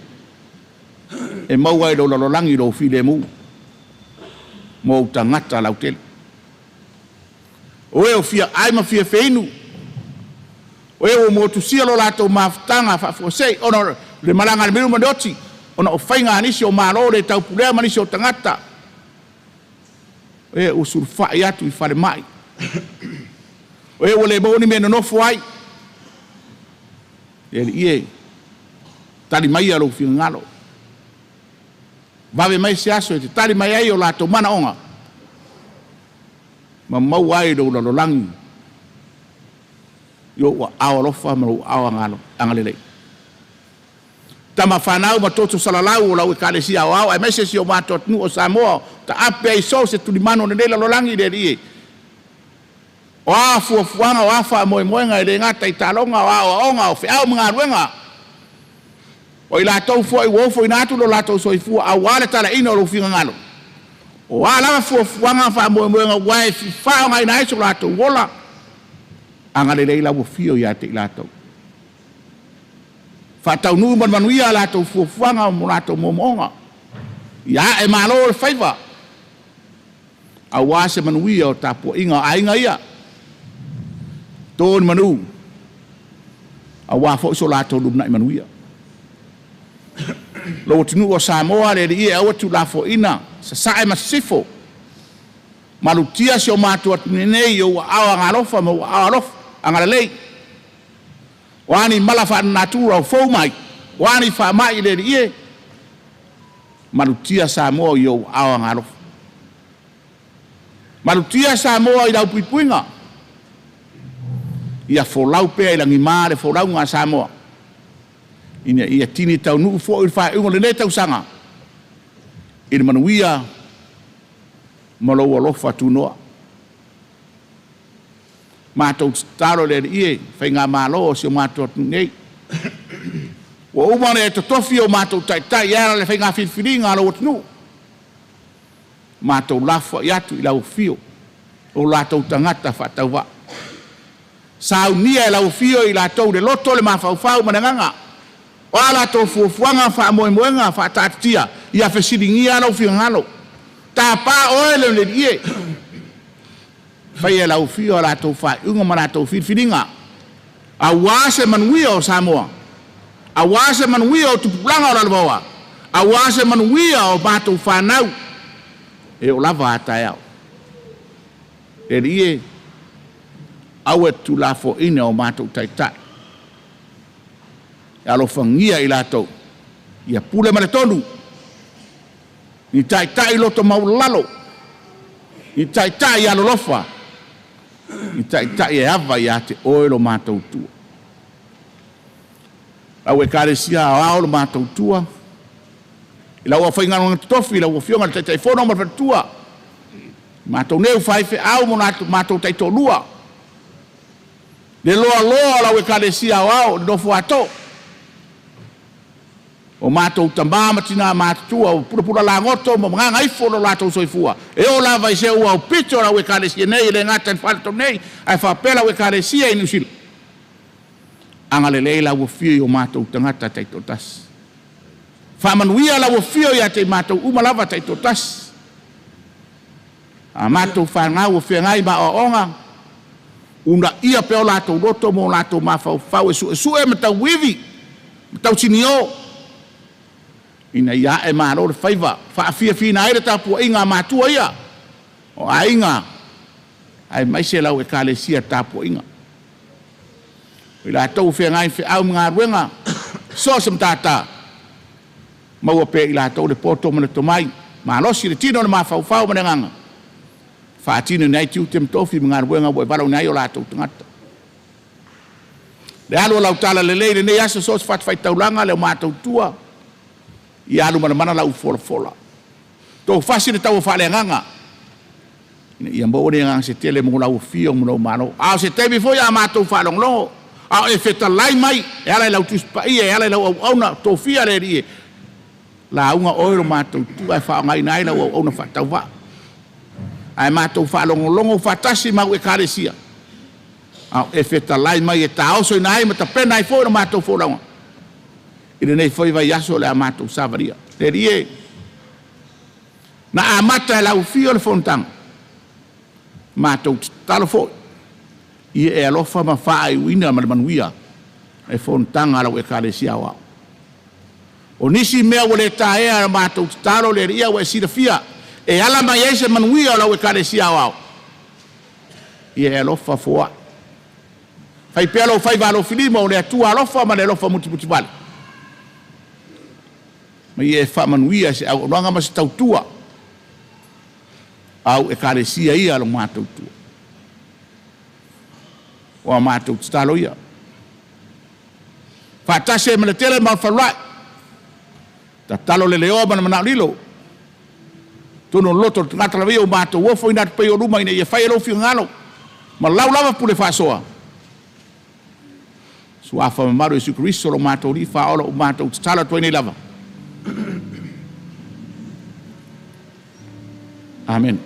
e maua ai lou lalolagi lou filemu mo ou tagata lautele. O e o fia ai ma fia feinu, o e ua motusia lo latou mafutaga faafuasei ona o le malaga a le milu ma le oti, ona o faiga a nisi o Malo le taupulea ma nisi o tagata, o e ua sulufai atu i falemai, o e ua le maua ni mea e nonofo ai. Le Alii e, tali maia lou finagalo. Vave mai se aso e te tali mai ai o latou manaoga ma maua ai lou lalolagi i ou aao alofa ma lou aao agalelei. Tama fanau ma toto salalau o lau Ekalesia aoao aemaise si o matou atunuu o Samoa taape ai so o se tulimanu o lenei lalolagi i le Alii e. O a fuafuaga, o a faamoemoega e le gata i taaloga, o aoaoga, o feau ma galuega, o i latou foi ua ofoina atu lo latou soifua aua le talaina o lou finagalo, o a lava fuafuaga ma faamoemoega ua e faaaogaina ai so latou ola, agalelei lau afio ia te i latou. Faataunuu ma le manuia a latou fuafuaga ma o latou moomooga. Ia ae malo le faiva. Auā se manuia o tapuaiga a aiga ia, to ni manu, auā foi so latou lumanai manuia. Lou atunuu o Samoa, le Alii e, aua e tuulafoaiina Sasae ma Sisifo, malutia si o matou atunuu nei i ou aao agaalofa ma ou aao alofa agalelei. O a ni mala faale-natura o fou mai, o a ni faamai le Alii e, malutia Samoa i ou aao agaalofa. Malutia Samoa i lau puipuiga, ia folau pea i lagima le folauga a Samoa, ina ia tini taunuu foi le faaiuga o lenei tausaga i le manuia ma lou alofa tunoa. Matou te tatalo i le Alii e, Faigamalo a si o matou atunuu nei, ua uma ona e totofi o matou taitai e ala i le faiga filifiliga a lou atunuu, matou lafoai atu i lau afio o latou tagata faatauvaa. Saunia e lau afio i latou le loto, le mafaufau ma le agaga. O a latou fuafuaga ma faamoemoega faataatitia, ia fesiligia lou finagalo. Tapa oe le Alii e, faia e lau Afio a latou faaiuga ma latou filifiliga, aua se manuia o Samoa, aua se manuia o tupulaga o lalovaoa, aua se manuia o matou fanau e oo lava a taeao. Le Alii e, aua e te tuulafoaiina o matou taitai, e alofagia i latou, ia pule ma le tonu, ni taitai loto maualalo, ni taitai alolofa, ni taitai e ava ia te oe lo matou Atua. Lau Ekalesia Aoao lo matou Atua, i lau aufaigaluega totofi, lau Afioga i le Taitaifono ma le faletua, matou nei o faifeau ma matou taitoalua, le loaloa o lau Ekalesia Aoao i le nofo a too, o matou tama ma tina matutua ua pulapula lagoto ma gagaifo lo latou soifua, e oo lava i se ua aupito lau Ekalesia nei, e le gata i le faletolu nei, ae faapea lau Ekalesia i Niu Sila. Agalelei lau Afio i o matou tagata taitoatasi. Faamanuia lau Afio ia te i matou uma lava taitoatasi. A matou fanau o feagai ma aoaoga, uunaia pea o latou loto ma o latou mafaufau e suesue ma tauivi ma tausinio, ina ia ae malo le faiva, faafiafiaina ai le tapuaiga a matua ia, o aiga, aemaise lau Ekalesia tapuaiga. O i latou o feagai ma feau ma galuega, so o se matata, maua pea e i latou le poto ma le tomai, malosi le tino, le mafaufau ma le agaga, faatinoina ai tiute ma tofi ma galuega ua e valaauina ai o latou tagata. Le alu o lau talalelei i lenei aso, so o se fatafaitaulaga, le o matou tua, ia alu manamana lau folafola. Tofasi le taua faaleagaga, ina ia maua ni agaga se tele mo lau afio ma lou malo. A o se taimi foi a matou faalogologo, a o e fetalai mai e ala i lau Tusi Paia, e ala i lau auauna tofia le Alii e lauga oe lo matou tu ae faaaogaina ai lau auauna faatauvaa. Ae matou faalogologo faatasi ma au Ekalesia, a o e fetalai mai e taosoina ai ma tapena ai foi lo matou folauga i lenei foi vaiaso o le a matou savalia. Le Alii e, na amata e lau afio le fonotaga, matou tatalo foi, ia e alofa ma faaiuina ma le manuia le fonotaga a lau Ekalesia Aoao. O nisi mea ua le taea e matou tatalo le Alii ua e silafia e ala mai ai se manuia o lau Ekalesia Aoao, ia e alofa foai. Fai pea lou faiva alofilima o le Atua alofa ma le alofa mutimutivale, ma ia e faamanuia i se auaunaga ma se tautua au Ekalesia ia lo matou tua. O a matou tatalo ia, faatasi ai ma le tele ma le falulai, tatalo le leoa ma le manao lilo, tonu o le loto o le tagata lava ia ua matou ofoina atu pea i ou luma ina ia fai e lou finagalo ma lau lava pule faasoa. Suafa mamalu Iesu Keriso lo matou Alii Faaola ua matou tatalo atu ai nei lava. Amene.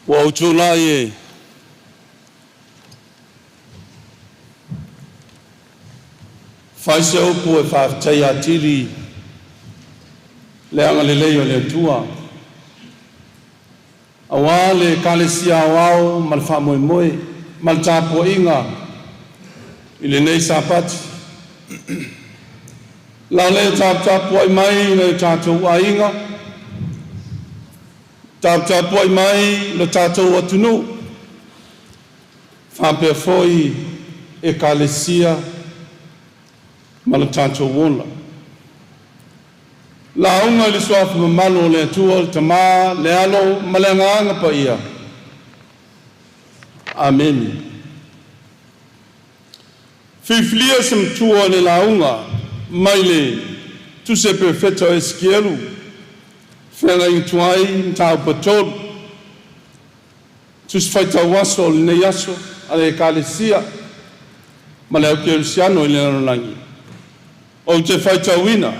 Ua ou tulai e fai se upu e faafetaia atili le agalelei o le Atua aua le Ekalesia Aoao ma le faamoemoe ma le tapuaiga i lenei Sapati. La le taputapuai mai nai o tatou aiga, taputapuai mai lo tatou atunuu, faapea foi Ekalesia ma lo tatou ola. Lauga i le suafa mamalu o le Atua, le Tama, le Alo ma le Agaga Paia. Amene. Filifilia se matua o le lauga mai le Tusi a le Perofeta o Esikielu, feagaiga tuai, mataupu 3, Tusi Faitau Aso o lenei aso a le Ekalesia ma le aufai-kerisiano i le lalolagi. Ou te faitauina,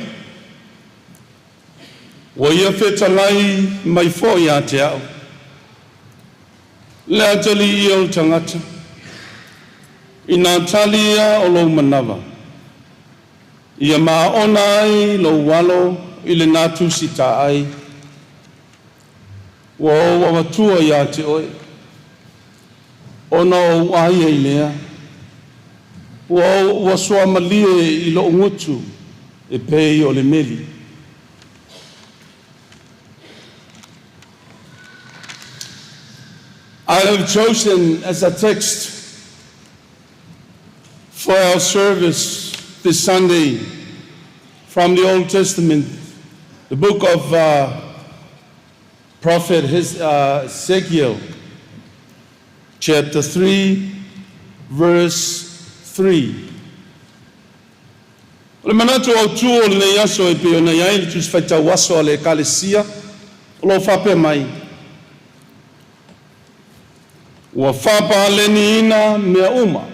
ua ia fetalai mai foi ia te au, le atalii ia o le tagata, i nā tali ia o lou manava, ia maona ai lou alo i lena tusitaai, ua ou avatua ia te oe, ona ou ai ai lea, ua suamalie i lou gutu e pei o le meli. I have chosen as a text for our service this Sunday from the Old Testament, the book of Prophet Ezekiel, chapter 3, verse 3. O le manatu autu o lenei aso e pei ona i ai le tusi faitau aso a le Ekalesia o lo o faapea mai, ua faapaleniina mea uma.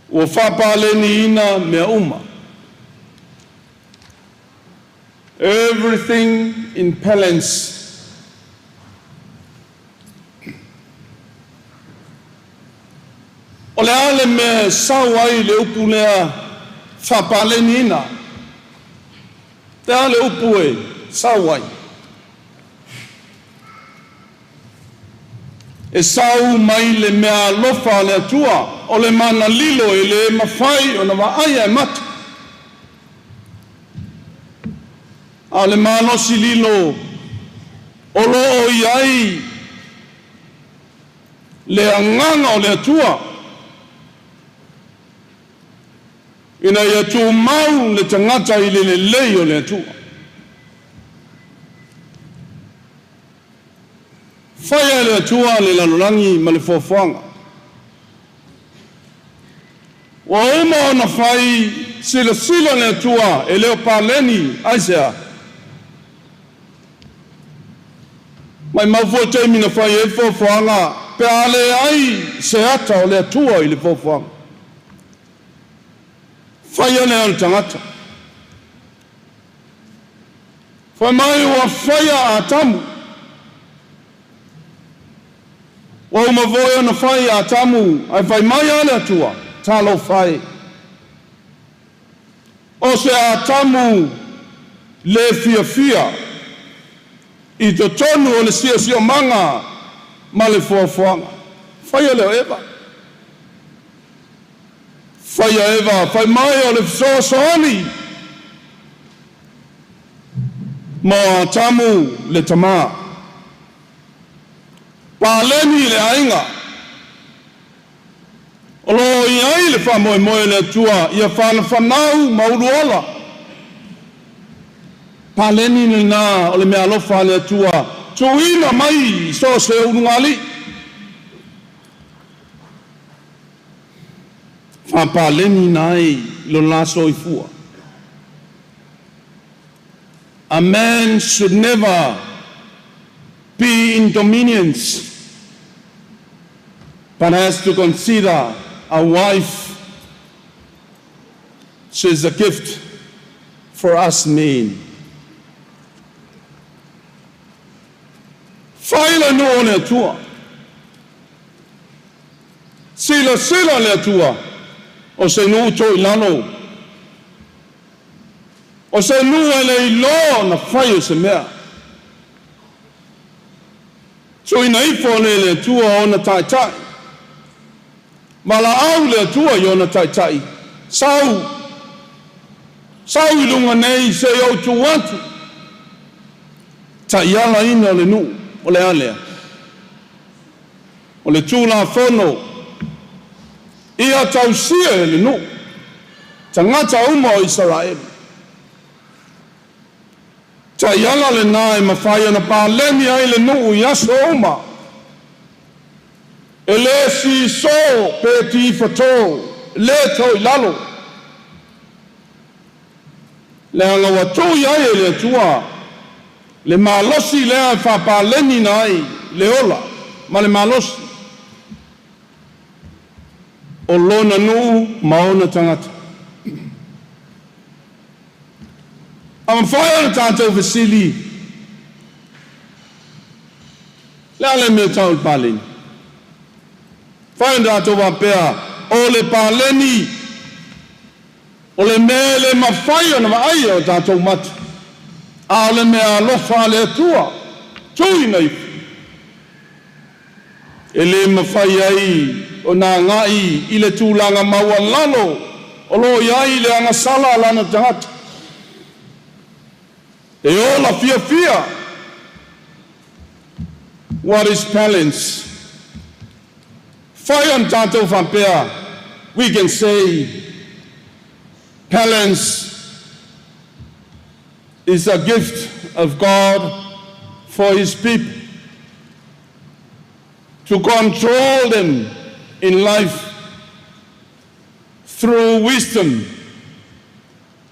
Ua faapaleniina mea uma. Everything in balance. O le a le mea e sau ai le upu lea faapaleniina? Le a le upu e sau ai? E sau mai le mea alofa a le Atua, o le mana lilo e le mafai ona vaaia e mata. A o le malosi lilo o lo o i ai le agaga o le Atua, ina ia tumau le tagata i le lelei o le Atua. Faia e le Atua le lalolagi ma le foafoaga. Ua uma ona fai silasila le Atua e le o paleni aisea. Maumau foi taimi na fai ai foafoaga pe a leai se ata o le Atua i le foafoaga. Faia lea o le tagata. Fai mai ua faia Atamu. Ua uma foi ona fai Atamu, ae fai mai a le Atua, talofa e. O se Atamu le fiafia i totonu o le siosiomaga ma le foafoaga. Faia lea o Eva. Faia Eva, fai mai o le fesoasoani mo Atamu le tamā. Paleni le aiga. O lo o i ai le faamoemoe le Atua ia whanafanau ma uluola. Paleni lena o le mea alofa a le Atua, tuuina mai so o se ulugalii. Faapaleniina ai lona soifua. A man should never be in dominions, but has to consider a wife. She's a gift for us men. Fai le nuu o le Atua. Silasila le Atua o se nuu toilalo, o se nuu e le iloa ona fai o se mea. Tuuina ifo le le Atua ona taitai. Valaau le Atua i ona taitai. Sau, sau i luga nei se i ou tu atu. Taialaina o le nuu, o le a lea? O le Tulafono ia tausia e le nuu, tagata uma o Isaraelu. Taiala lena e mafai ona paleni ai le nuu i aso uma. E le sisō pe tifatō, le toilalo. Leaga ua tuu i ai e le Atua le malosi lea e faapaleniina ai le ola ma le malosi o lona nuu ma ona tagata. A mafai ona tatou fesili, le a le mea tau le paleni? Fai ona tatou faapea, o le paleni, o le mea e le mafai ona vaaia o tatou mata, a o le mea alofa a le Atua, tuuina ifo. E le mafai ai ona agai i le tulaga maualalo o lo o i ai le agasala a lana tagata. E ola fiafia. What is balance? Fai ona tatou faapea, we can say balance is a gift of God for His people to control them in life through wisdom,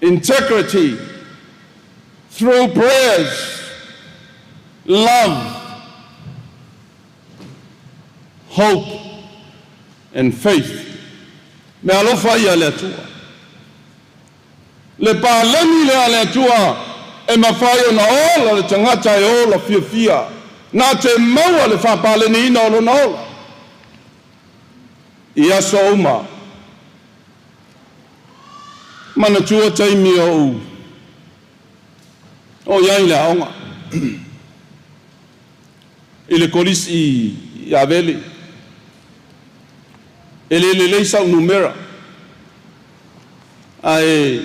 integrity, through prayers, love, hope, and faith. Me alofa ia le Atua. Le paleni lea le Atua e mafai ona ola le tagata e ola fiafia. Na te maua le faapaleniina o lona ola. I aso uma. Manatua taimi o ou o iai le aoga i le kolisi i Avele. E le lelei sau numera. Ae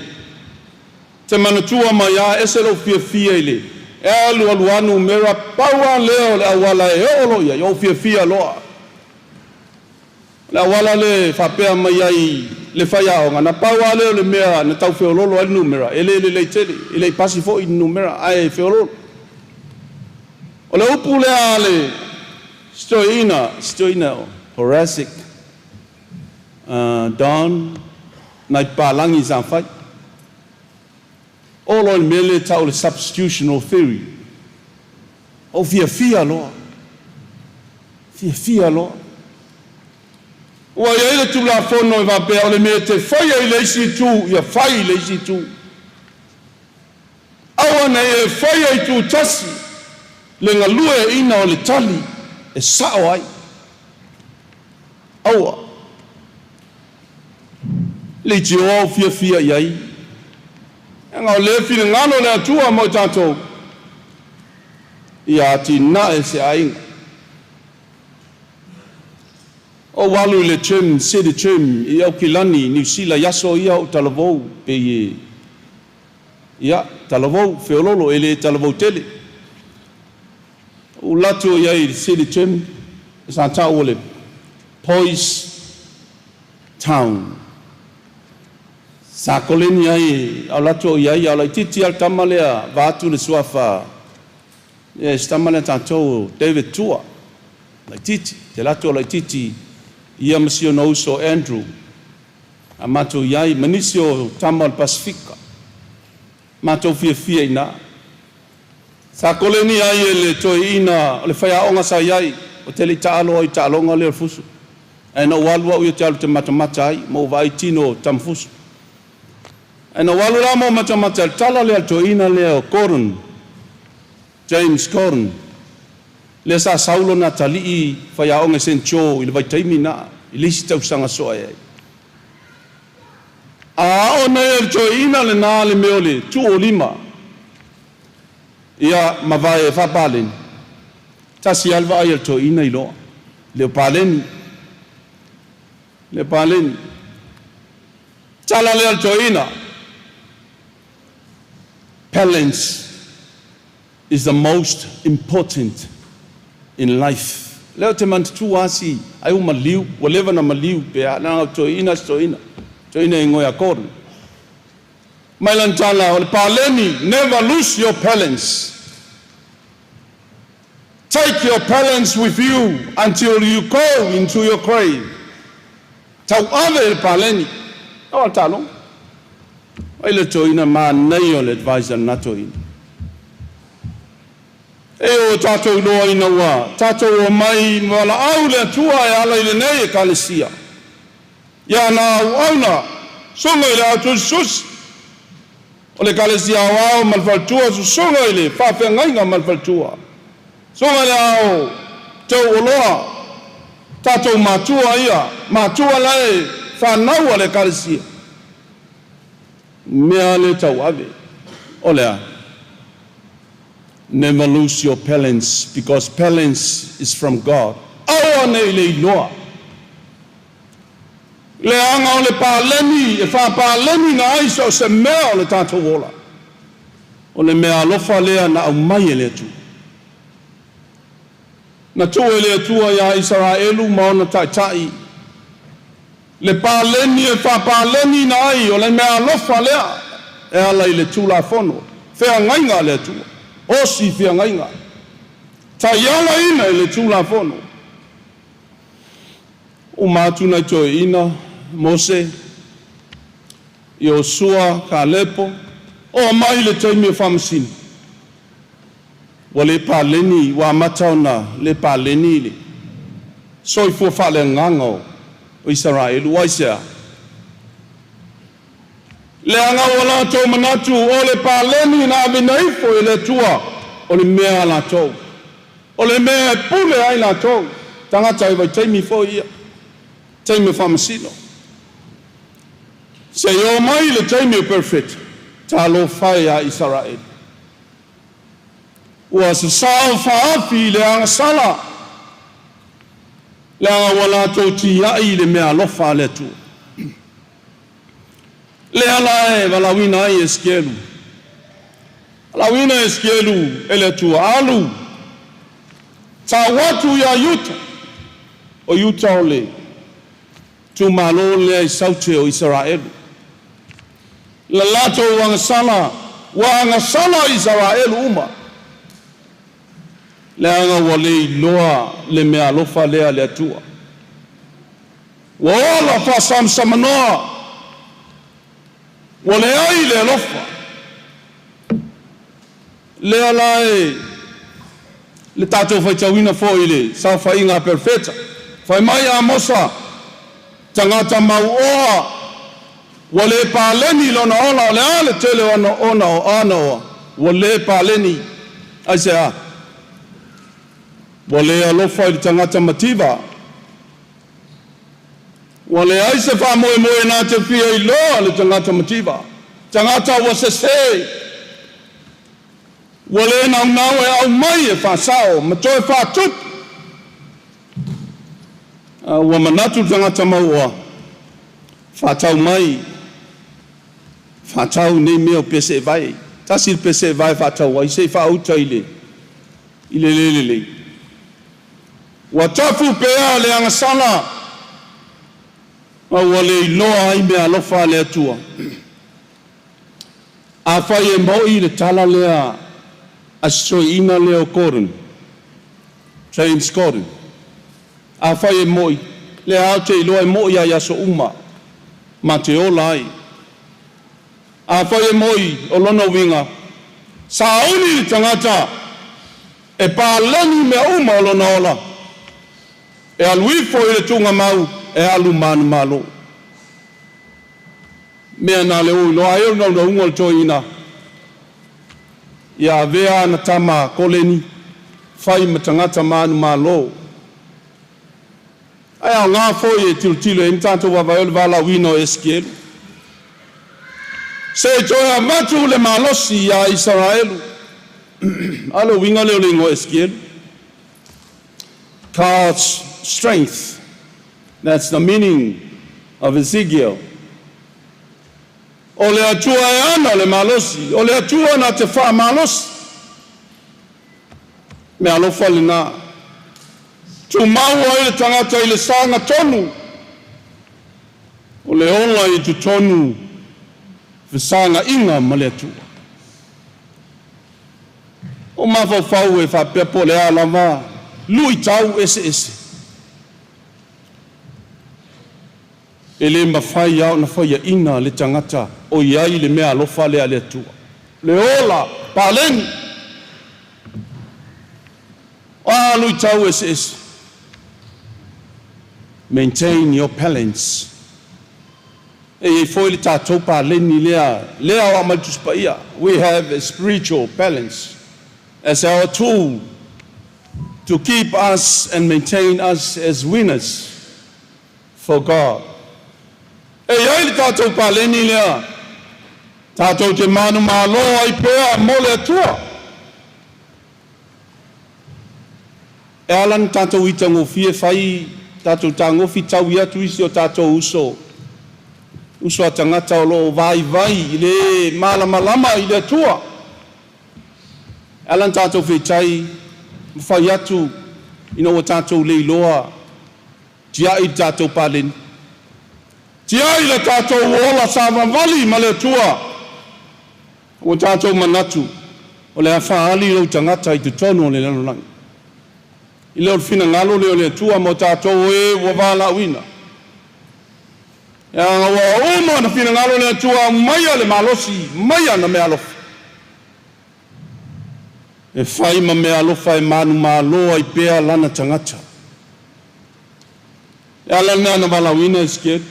te manatua mai a ese lou fiafia i le e alu alu a numera pau a lea o le auala e oo lo iai, ou fiafia loa. Le auala le faapea mai ai le faiaoga, na pau a lea o le mea na tau feololo ai le numera, e le lelei tele, e le i pasi foi le numera, ae feololo. O le upu lea a le si toeaina Horacic Don nai papalagi sa fai. O loa i le mea lea tau le substitutional theory. Ou fiafia loa. Fiafia loa. Ua i ai le Tulafono e faapea o le mea te faia i le isi itu, ia fai i le isi itu. Aua nei e faia i tutasi le galueaiina o le tali e sao ai. Aua. Leitioa ou fiafia i ai. Leaga o le finagalo le Atua mo i tatou, ia atinae se aiga. Ou alu i le gym, City Gym, i Aukilani, Niu Sila, i aso ia ou talavou, pe i ia, talavou, feololo, e le talavou tele. Ou latu i ai i le City Gym, sa tau o le Boys Town. Sa koleni ai, au latu o i ai, au laitiiti al tama lea, vaatu le suafa, ia, se tama lea tatou, David Tua, laitiiti, te latu o laitiiti, ia ma si ona uso Andrew, a matou i ai, ma nisi o tama o le Pasifika. Matou fiafia i na. Sa koleni ai e le toeaina o le faiaoga sa i ai, o te le i taalo ai i taaloga lea o le fusu. Ae na ou alu au ia te alu te matamata ai, ma ou vaai tino o tamafusu. Ae na ou alu la ma ou matamata i le tala lea a le toeaina lea o Gordon, James Gordon. Lea sa sau lona atalii faiaoga i St. Joe i le vaitaimi lena i le isi tausaga soo ai. A ao nei e le toeaina lena le mea o le tuu o lima ia ma vae e faapaleni, tasi lava le vaai a le toeaina iloa, le o paleni, le paleni. Tala lea a le toeaina, "Balance is the most important in life." Lea ou te manatua asi ai ua maliu, ua leva na maliu pe a, leaga o toeaina si toeaina, toeaina e igoa ia Gordon. Mai lana tala, o le paleni, "Never lose your balance. Take your balance with you until you go into your grave." Tauave le paleni. O le taloga. Ai le toeaina manaia o le advice a lena toeaina. E o tatou iloa ina ua tatou o mai ma valaau le Atua e ala i lenei Ekalesia. Ia na auauna, susuga i le au tusitusi, o le Ekalesia aoao ma le faletua, susuga i le faafeagaiga ma le faletua. Susuga i le ao tau oloa, tatou matua ia, matua lae whanau a le Ekalesia. Mea le tauave, o lea. Never lose your balance because balance is from God. Aua nei le iloa. Leaga o le paleni, e faapaleni na ai so o se mea o le tatou ola. O le mea alofa lea na aumai e le Atua. Na tuu e le Atua ia Isaraelu ma ona taitai. Le paleni e faapaleni na ai o le mea alofa lea e ala i le Tulafono. Feagaiga a le Atua. Osi feagaiga. Taiala ina i le Tulafono. Uma atu nai toeaina, Mose, Iosua, Kalepo, o mai le taimi o faamasino. Ua le paleni, ua amata ona le paleni le soifua faaleagaga o Isaraelu. Aisea? Leaga ua latou manatu o le paleni na aveina ifo e le Atua o le mea a latou. O le mea e pule ai latou. Tagata e vaitaimi foi ia. Taimi o faamasino. Se i o mai le taimi o perofeta. Talofa e ia Isaraelu. Ua sasao faafi i le agasala. Leaga ua latou tiai i le mea alofa a le Atua. Lea la e valaauina ai Esikielu. Valaauina Esikielu e le Atua. Alu, tau atu ia Iuta. O Iuta o le itumalo lea i saute o Isaraelu. La latou agasala, ua agasala Isaraelu uma. Leaga ua le iloa le mea alofa lea le Atua. Ua ola faasamsamanoa, ua leai le alofa. Lea la e le tatou faitauina foi i le saofaiga a perofeta. Fai mai Amosa, tagata mauoa, ua le paleni lona ola, o le a le tele o ana ona o ana oa, ua le paleni. Aisea? Ua le alofa i le tagata mativa. Ua leai se faamoemoe na te fia iloa le tagata mativa. Tagata ua sese. Ua le naunau e aumai e faasao ma toe faatupu. Ua manatu le tagata mauoa, faatau mai, faatau nei mea o pese vai. Tasi le pese vai faatau ai, se i faauta i le le lelei. Ua tafu pea le agasala, ma ua le iloa ai mea alofa a le Atua. Afai e mo'i le tala lea a si toeaina lea o Gordon, James Gordon. Afai e mo'i, lea ou te iloa e mo'i ai aso uma, ma te ola ai. Afai e mo'i o lona uiga, sauni le tagata e paleni mea uma o lona ola, e alu ifo i le tugamau, e alu manumalo. Mea na le o iloa ai o le naunauga o le toeaina, ia avea ana tama koleni, Fai ma tagata manumalo. Ae aoga foi e tilotilo ai ma tatou vaavaai o le valaauina o Esikielu. Se i toe avatu le malosi ia Isaraelu. A o le uiga lea o le igoa o Esikielu. God's strength. That's the meaning of Ezekiel. O le Atua e ana le malosi, o le Atua na te faamalosi. Mea alofa lena. Tumau ai le tagata i le sagatonu, o le ola i totonu fesaga'iga ma le Atua. O mafaufau e faapea po o le a lava lu'itau eseese. E le mafai lava ona faiaina le tagata o i ai le mea alofa lea a le Atua. Le ola paleni. O a luitau eseese. Maintain your balance. E i ai foi le tatou paleni lea, lea o aumai le Tusi Paia. We have a spiritual balance as our tool to keep us and maintain us as winners for God. E i ai le tatou paleni lea, tatou te manumalo ai pea mo le Atua. E ala ona tatou itagofie fai tatou tagofi taui atu isi o tatou uso, uso a tagata o lo o vaivai i le malamalama i le Atua. E ala ona tatou feitai ma fai atu ina ua tatou le iloa tiai le tatou paleni. Tiai le tatou ola savavali ma le Atua. Ua tatou manatu o le a faaali lou tagata i totonu o le lalolagi. I le o le finagalo lea o le Atua mo tatou e ua valaauina. E aga ua uma na finagalo le Atua aumaia le malosi, maia na mea alofa. E fai ma mea alofa e manumalo ai pea lana tagata. E ala lena na valaauina Esikielu.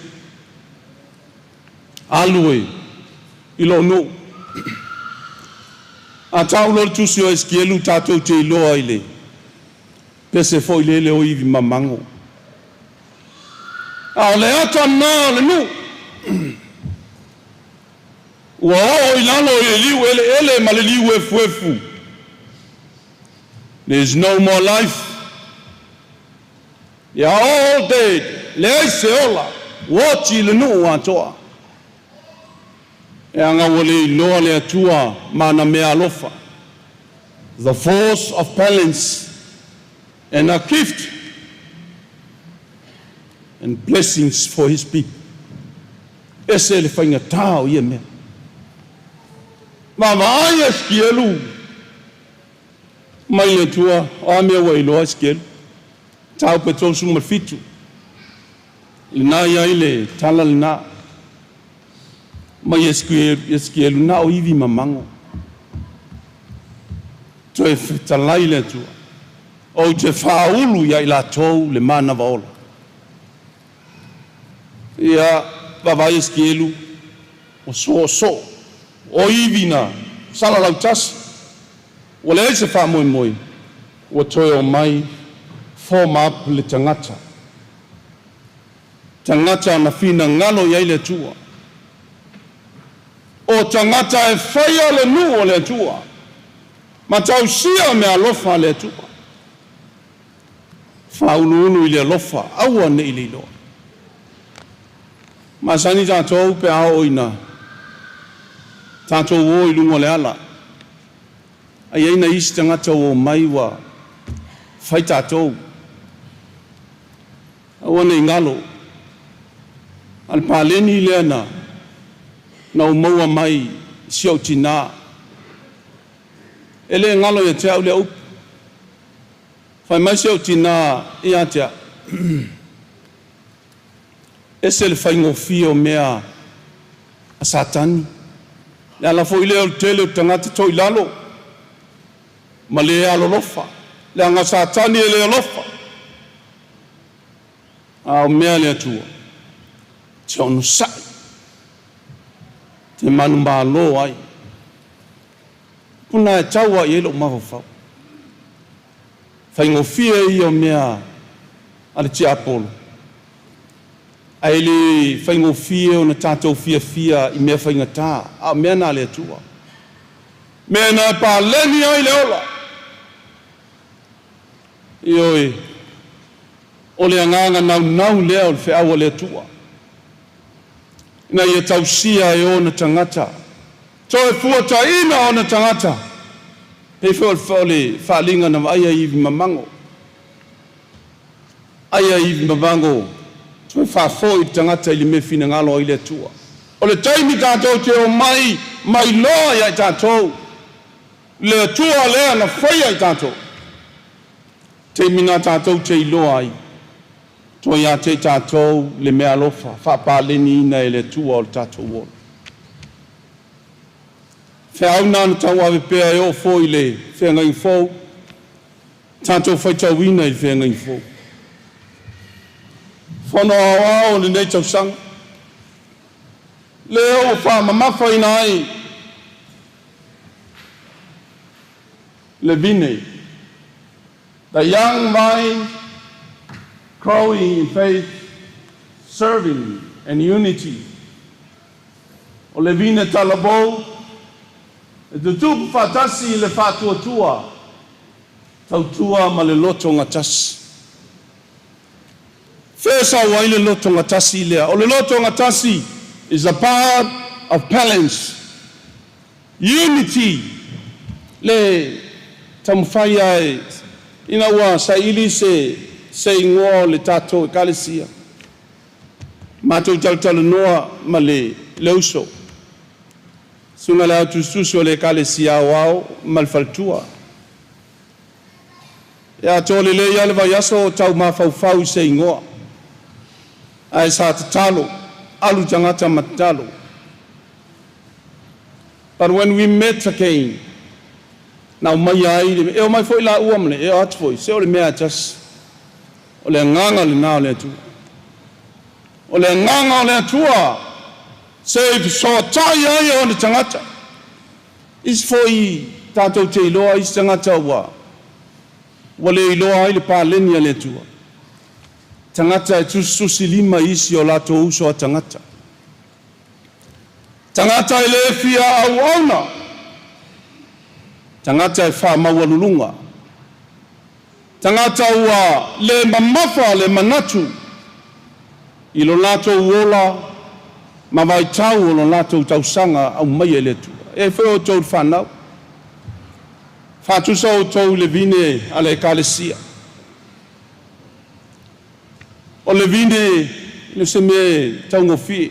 Alu e i lou nuu. A tau loa le tusi o Esikielu tatou te iloa i le pese foi lele o ivi mamago. A o le ata lena o le nuu. Ua oo i lalo i le liu eleele ma le liu efuefu. There is no more life. They are all dead. Leai se ola. Ua oti le nuu atoa. E aga ua le iloa le Atua ma na mea alofa. The force of balance and a gift and blessings for his people. Ese le faigata o ia mea. Vaavaai Esikielu mai le Atua, o a mea ua iloa Esikielu. Mataupu e 37. Lena i ai le tala lena. Mai Esikielu na o ivi mamago. Toe fetalai le Atua. Ou te faaulu ia i latou le manava ola. Ia, vaavaai Esikielu, o soosoo, o ivi na salalautasi. Ua leai se faamoemoe, ua toe o mai form up le tagata. Tagata na finagalo i ai le Atua. O tagata e faia le nuu o le Atua. Ma tausia mea alofa le Atua. Faauluulu i le alofa, aua ne i le iloa. Masani tatou pe a oo ina tatou o i luga o le ala. Ai ai na isi tagata ua omai ua fai tatou. Aua ne i galo. A le paleni lea na ou maua mai si ou tinā. E le galo ia te au lea upu. Fai mai si ou tinā ia te au. Ese le faigofie o mea a Satani. Le ala foi lea o le tele o tagata toilalo ma le alolofa. Le aga Satani e le alofa. A o mea le Atua. Te onosai. Te manumalo ai. Puna e tau ai e lou mafaufau. Faigofie ia o mea a le tiapolo, ae le faigofie ona tatou fiafia i mea faigata, a o mea na a le Atua. Mea na e paleni ai le ola. Ioe, o le agaga naunau lea o le feau a le Atua, ina ia tausia e ona tagata, toe fuataina ona tagata, pei foi o le faaaliga na vaaia i ivi mamago. Aia ivi mamago, toe faafoi le tagata i le mea finagalo ai le Atua. O le taimi tatou te omai mai loa ia i tatou, le Atua lea na faia i tatou. Taimi na tatou te iloa ai, toe ia te i tatou le mea alofa, faapaleniina e le Atua o le tatou ola. Feau na na tauave pea e oo foi i le feagaiga fou, tatou faitauina i le feagaiga fou. Fono Aoao o lenei tausaga, lea ua faamamafaina ai le vine, the young vine growing in faith, serving and unity. O le vine talavou, e tutupu faatasi i le faatuatua, tautua ma le loto gatasi. Fea sau ai le loto gatasi lea? O le loto gatasi is a part of balance, unity, le taumafai ai ina ua saili se igoa o le tatou Ekalesia. Matou talatalanoa ma le uso, susuga le autusitusi o le Ekalesia Aoao ma le faletua. E atoa lelei lava le vaiaso o tau mafaufau i se igoa. Ae sa tatalo, alu tagata ma tatalo. But when we met again, na aumai ai, e omai foi laua ma le, e o atu foi, se o le mea a tasi. O le agaga lena o le Atua. O le agaga o le Atua, se i fesoatai ai ona tagata. Isi foi tatou te iloa, isi tagata ua le iloa ai le paleni a le Atua. Tagata e tusitusi lima isi o latou uso a tagata. Tagata e le fia auauna. Tagata e faamaualuluga. Tagata ua le mamafa le manatu i lo latou ola ma vaitau o lo latou tausaga aumaia i le Atua. E foi outou le fanau. Faatusa outou i le vine a le Ekalesia. O le vine le se mea taugofie.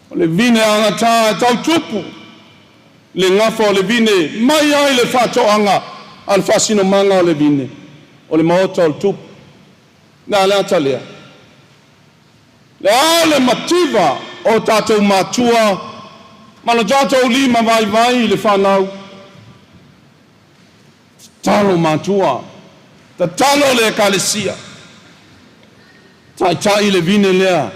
O le vine agata e tau tupu le gafa o le vine mai ai le faatoaga a le faasinomaga o le vine o le maota o le tupu. Na le ata lea. Le a le mativa o tatou matua ma lo tatou lima vaivai i le fanau. Tatalo matua, tatalo le Ekalesia. Taitai le vine lea,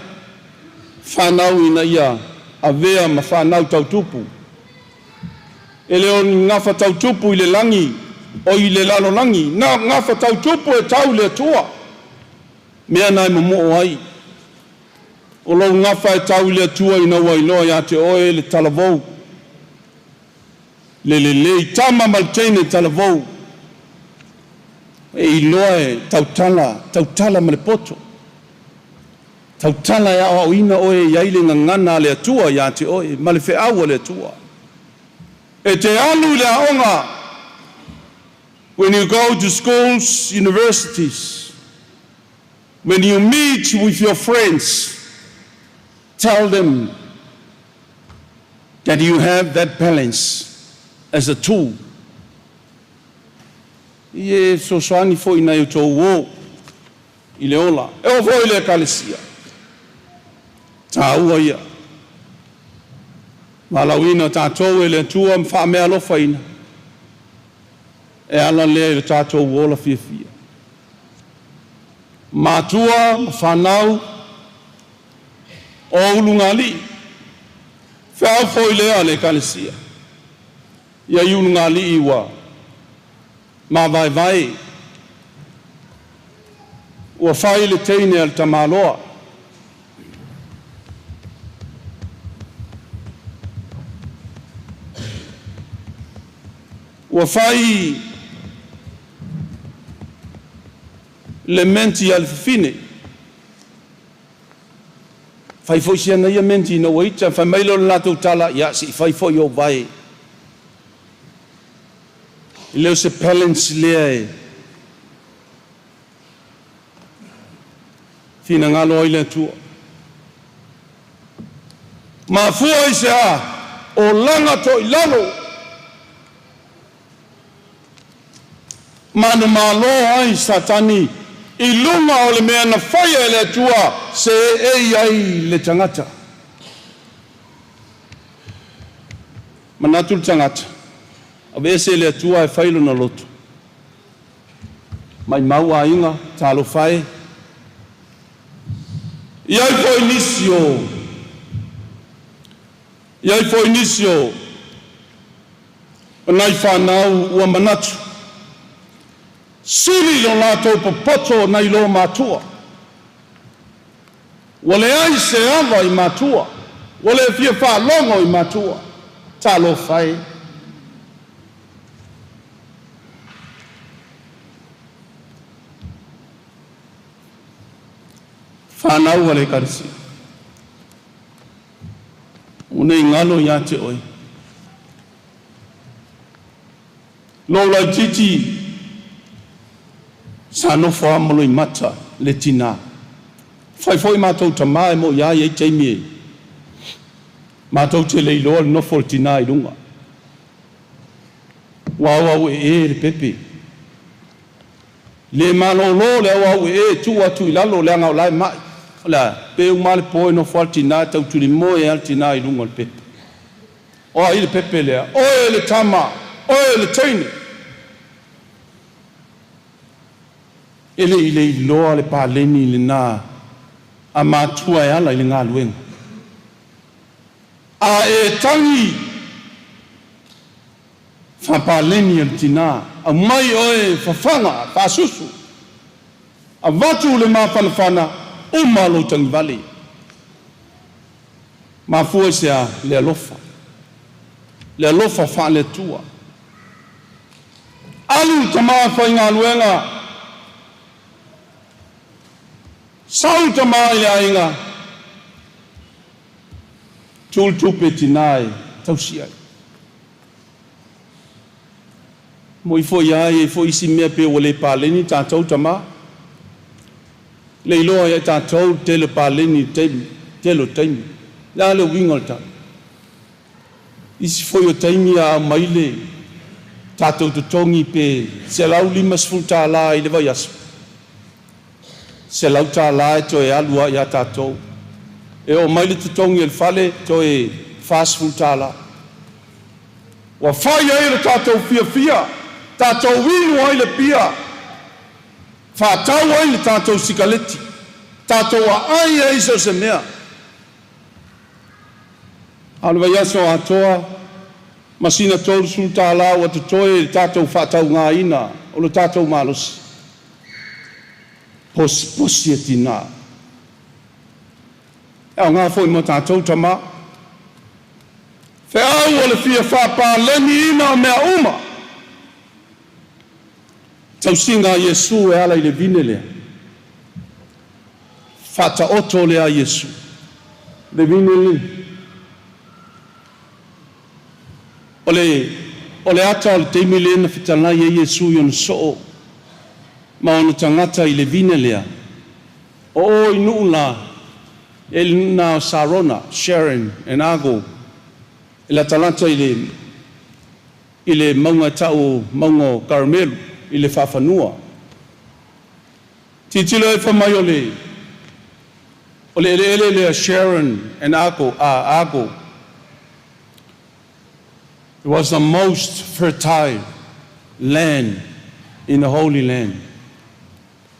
fanau ina ia avea ma fanau tautupu. E le o ni gafa tautupu i le lagi o i le lalolagi, na gafa tautupu e tau le Atua. Mea na e momoo ai. O lou gafa e tau i le Atua ina ua iloa ia te oe le talavou. Le lelei tama ma le teine talavou. E iloa e tautala, tautala ma le poto. Tautala e aoaoina oe i ai le gagana a le Atua ia te oe, ma le feau a le Atua. E te alu i le aoga, when you go to schools, universities, when you meet with your friends, tell them that you have that balance as a tool. Ie sosoani foi nai o tou o i le ola. E o foi le Ekalesia. Tāua ia. Malauina tātou e le Atua ma faamea alofaina. E ala lea i le tātou ola fiafia. Matua ma whanau o ulugalii. Feau foi lea le Ekalesia. Ia i ulugalii ua. Mavaevae, ua fai le teine a le tamaloa. Ua fai le menti a le fafine. Fai foi si ana ia menti ina ua ita, fai mai lea o le latou tala, ia se i fai foi ou vae. E le o se balance lea e finagalo ai le Atua. Mafua i se a? Olaga toilalo manumalo ai Satani i luga o le mea na faia e le Atua seei ai le tagata. Manatu le tagata, aveese e le Atua ae fai lona loto. Maimau aiga, talofa e. I ai foi nisi o i ai foi nisi o nai fanau ua manatu, sili lo latou popoto nai lo matua. Ua leai se ava i matua, ua le fia faalogo i matua. Talofa e. Fanau a le Ekalesia, ua nei galo ia te oe lou laitiiti sa nofo lava ma loimata le tinā. Fai foi matou tamā e mo'i lava e i ai taimi e matou te le iloa le nofo a le tinā i luga. Ua auauee le pepe. Le malolo le auauee e tuu atu i lalo leaga o la e mai. O le a? Pe uma lava le po e nofo lava le tinā e tautulimoe lava le tinā i luga o le pepe. O ai le pepe lea? Oe le tama! Oe le teine! E le i le iloa le paleni lena a matua e ala i le galuega. A e tagi faapaleni e le tinā, aumai oe fafaga, faasusu, avatu le mafanafana, uma lou tagivale. Mafua i se a? Le alofa. Le alofa faale-Atua. Alu le tama faigaluega, sau le tama i le aiga, tuu le tupe i tina e tausi ai. Moi foi lava, e i ai foi isi mea pei ua le paleni tatou tama. Le iloa ia tatou le tele o paleni i le taimi, tele o taimi. Le a le uiga o le tala? Isi foi o taimi a aumai le tatou totogi pe $150 i le vaiaso, $100 e toe alu lava ia tatou. E oo mai le totogi o le fale toe $40. Ua fai ai lo tatou fiafia, tatou inu ai le pia, faatau ai le tatou sikaleti, tatou aai ai so o se mea. A o le vaiaso atoa ma sina $30 ua totoe i le tatou faataugaina o lo tatou malosi, posiposi e tinā. E aoga foi mo tatou tama. Feau o le fia faapaleniina o mea uma. Tausiga a Iesu e ala i le vine lea. Faataoto lea a Iesu. Le vine lenei. O le, o le ata o le taimi lea na fetalai ai Iesu i ona soo ma ona tagata i le vine lea. O o i nuu la, e le nuu na o Sarona, Sharon and Ago, e latalata i le, i le mauga e tau o mauga o Karamelu, i le faafanua. Tilotilo ai fai mai o le, o le eleele lea Sharon and Ago, Ago, it was the most fertile land in the Holy Land.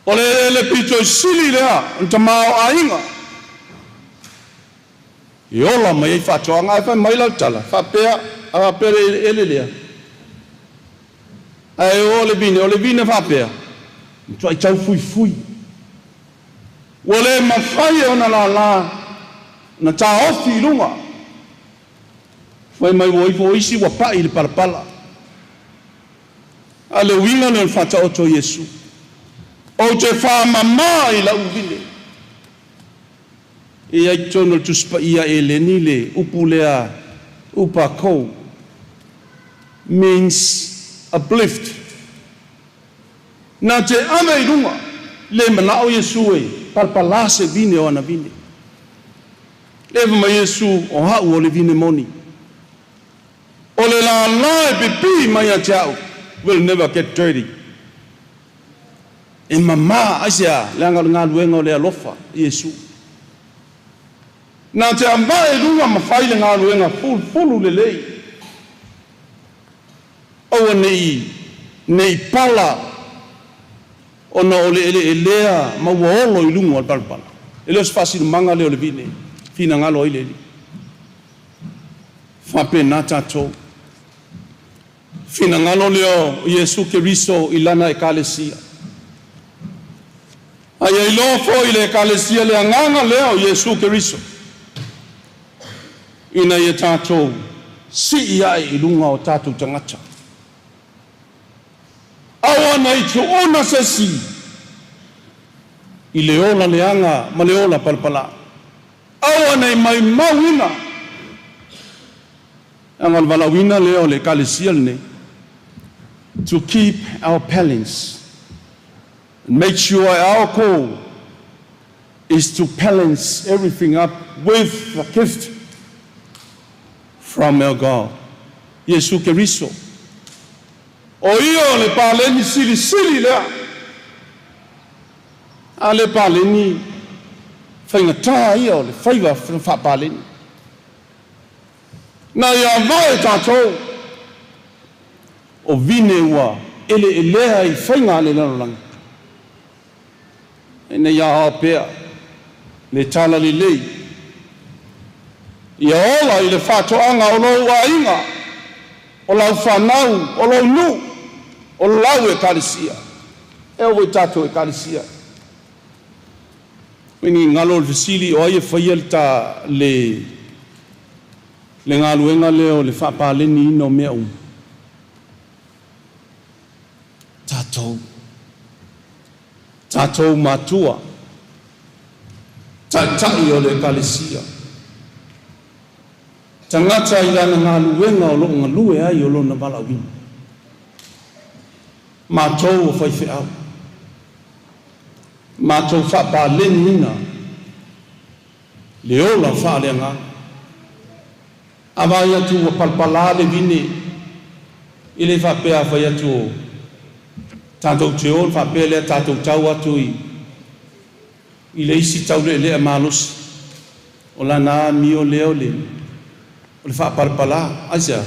O le eleele pito i sili lea o le tamaoaiga e ola mai ai faatoaga. Ae fai mai la le tala, faapea, a faapea le eleele lea. Ae o le vine, o le vine faapea, matuai taufuifui. Ua le mafai e ona lala na taofi i luga. Fai mai ua ifo isi ua pai i le palapala. A o le uiga lea o le Faataoto o Iesu. Ou te faamama i lau vine. E i ai totonu o le Tusi Paia Eleni le upu lea upako means uplift. Na te ave i luga, le manao Iesu e palapala se vine o ana vine. Le fai mai Iesu o au o le vine moni. O le lala e pipi mai ia te au will never get dirty. E mama, aisea, leaga o le galuega o le alofa Iesu. Na te avae luga ma fai le galuega fulufulu lelei. Aua nei nei pala ona o le eleelea ma ua olo i luga o le palapala. E le o se faasinomaga lea o le vine, finagalo ai le Alii. Faapena tatou. Finagalo lea o Iesu Keriso i lana Ekalesia. A ia iloa foi le Ekalesia le agaga lea o Iesu Keriso. Ina ia tatou sii ae i luga o tatou tagata. Aua nei tuuna se isi i le ola leaga ma le ola palapala. Aua nei maumauina. Leaga o le valaauina lea o le Ekalesia lenei. To keep our balance. And make sure our goal is to balance everything up with the gift from our God. Iesu Keriso. O ia o le paleni silisili lea. A le paleni faigata ia o le faiva faapaleni. Na ia vae tatou o vine ua eleelea i faiga a le lalolagi. Ina ia ao pea le tala lelei. Ia ola i le faatoaga o lou aiga, o lau fanau, o lou nuu, o lau Ekalesia. E oo foi i tatou Ekalesia. Ni galo o le fesili o ai e faia le ta le le galuega lea o le faapaleniina o mea uma. Tatou. Tatou matua. Taitai o le Ekalesia. Tagata i lana galuega o loo galue ai o lona valaauina. Matou o faifeau. Matou faapaleniina le ola faaleagaga. A vaai atu ua palapala le vine, e le faapea a fai atu o tatou te o ona faapea lea tatou tau atu i i le isi taulealea malosi. O lana amio lea o le o le faapalapala. Aisea?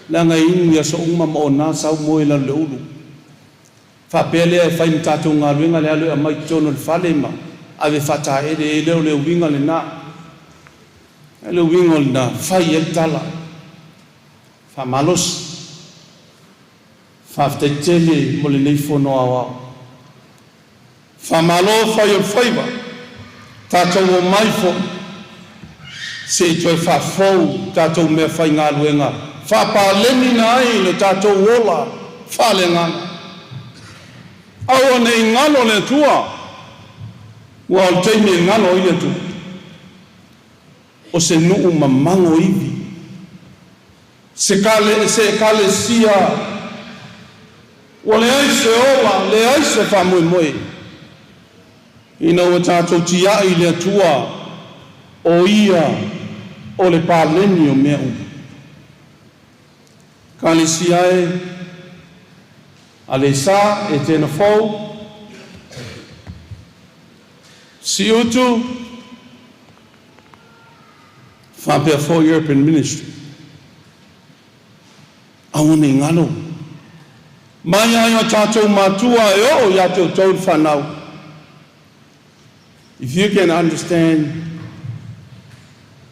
Leaga e inu i aso uma ma ona sau moe i lalo le ulu. Faapea lea e fai ma tatou galuega le alu e aumai totonu o le fale ma ave faataele, e le o le uiga lena. E le uiga o lena, fai ai le tala. Faamalosi. Faafetai tele mo lenei fono aoao. Faamalo fai o le faiva, tatou omai foi se i toe faafou tatou meafaigaluega faapaleniina ai lo tatou ola faaleagaga. Aua ne i galo le Atua, aua o le taimi e galo ai le Atua, o se nuu mamago ivi, se kale, se Ekalesia ua leai se ola, leai se faamoemoe, ina ua tatou tiai i le Atua, o Ia o le paleni o mea uma. Ekalesia e, Aleisa, Etena Fou, Siutu, faapea foi Urban Ministry. Aua ne i galo. Mai ai o tatou matua e oo ia te outou le fanau. If you can understand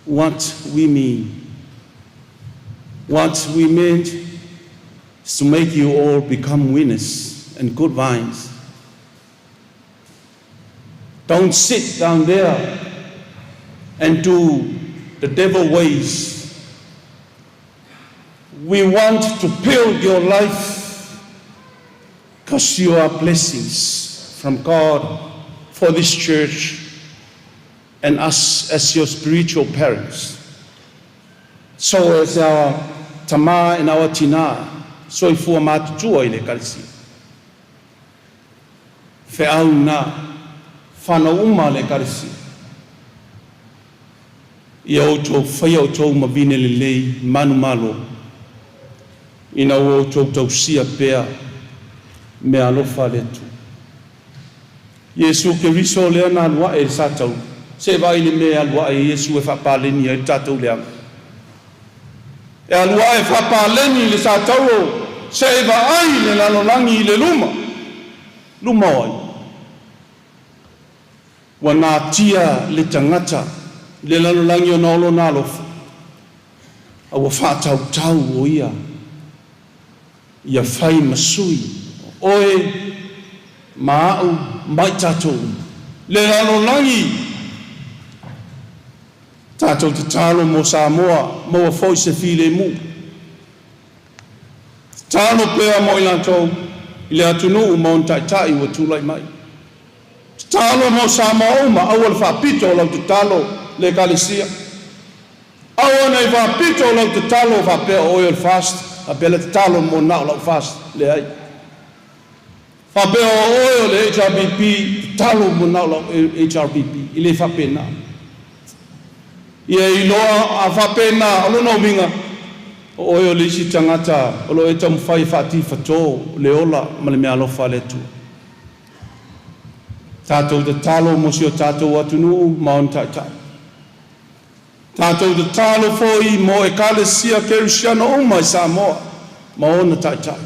what we mean, what we meant. Is to make you all become winners and good vines. Don't sit down there and do the devil ways. We want to build your life because you are blessings from God for this church and us as your spiritual parents. So as our tama and our tina, soifua matutua i le Ekalesia. Feau na fanau uma le Ekalesia. Ia outou faia outou ma vine lelei manumalo, ina ua outou tausia pea mea alofa a le Atua. Iesu Keriso lea na alu ae i le satauro, se vaai i le mea e alu ae ai Iesu e faapaleni ai le tatou leaga. E alu ae faapaleni i le satauro se i vaai le lalolagi i le luma. Luma o ai? Ua natia le tagata i le lalolagi ona o lona alofa, a ua faatautau o ia ia fai ma sui o oe ma au ma i tatou uma. Le lalolagi tatou tatalo mo Samoa maua foi se filemu. Tatalo pea mo i latou i le atunuu ma ona taitai ua tulai mai. Tatalo mo Samoa uma, aua le faapito o lau tatalo le Ekalesia. Aua ne i faapito o lau tatalo faapea o oe o le FAST, faapea le tatalo mo na o lau FAST, leai. Faapea o oe o le HRPP, tatalo mo na o lau HRPP, i le faapena. Ia iloa a faapena o lona uiga, o oe o le isi tagata o lo o e taumafai e faatifatō le ola ma le meaalofa a le Atua. Tatou tatalo mo si o tatou atunuu ma ona taitai. Tatou tatalo foi mo Ekalesia Kerisiano uma i Samoa ma ona taitai,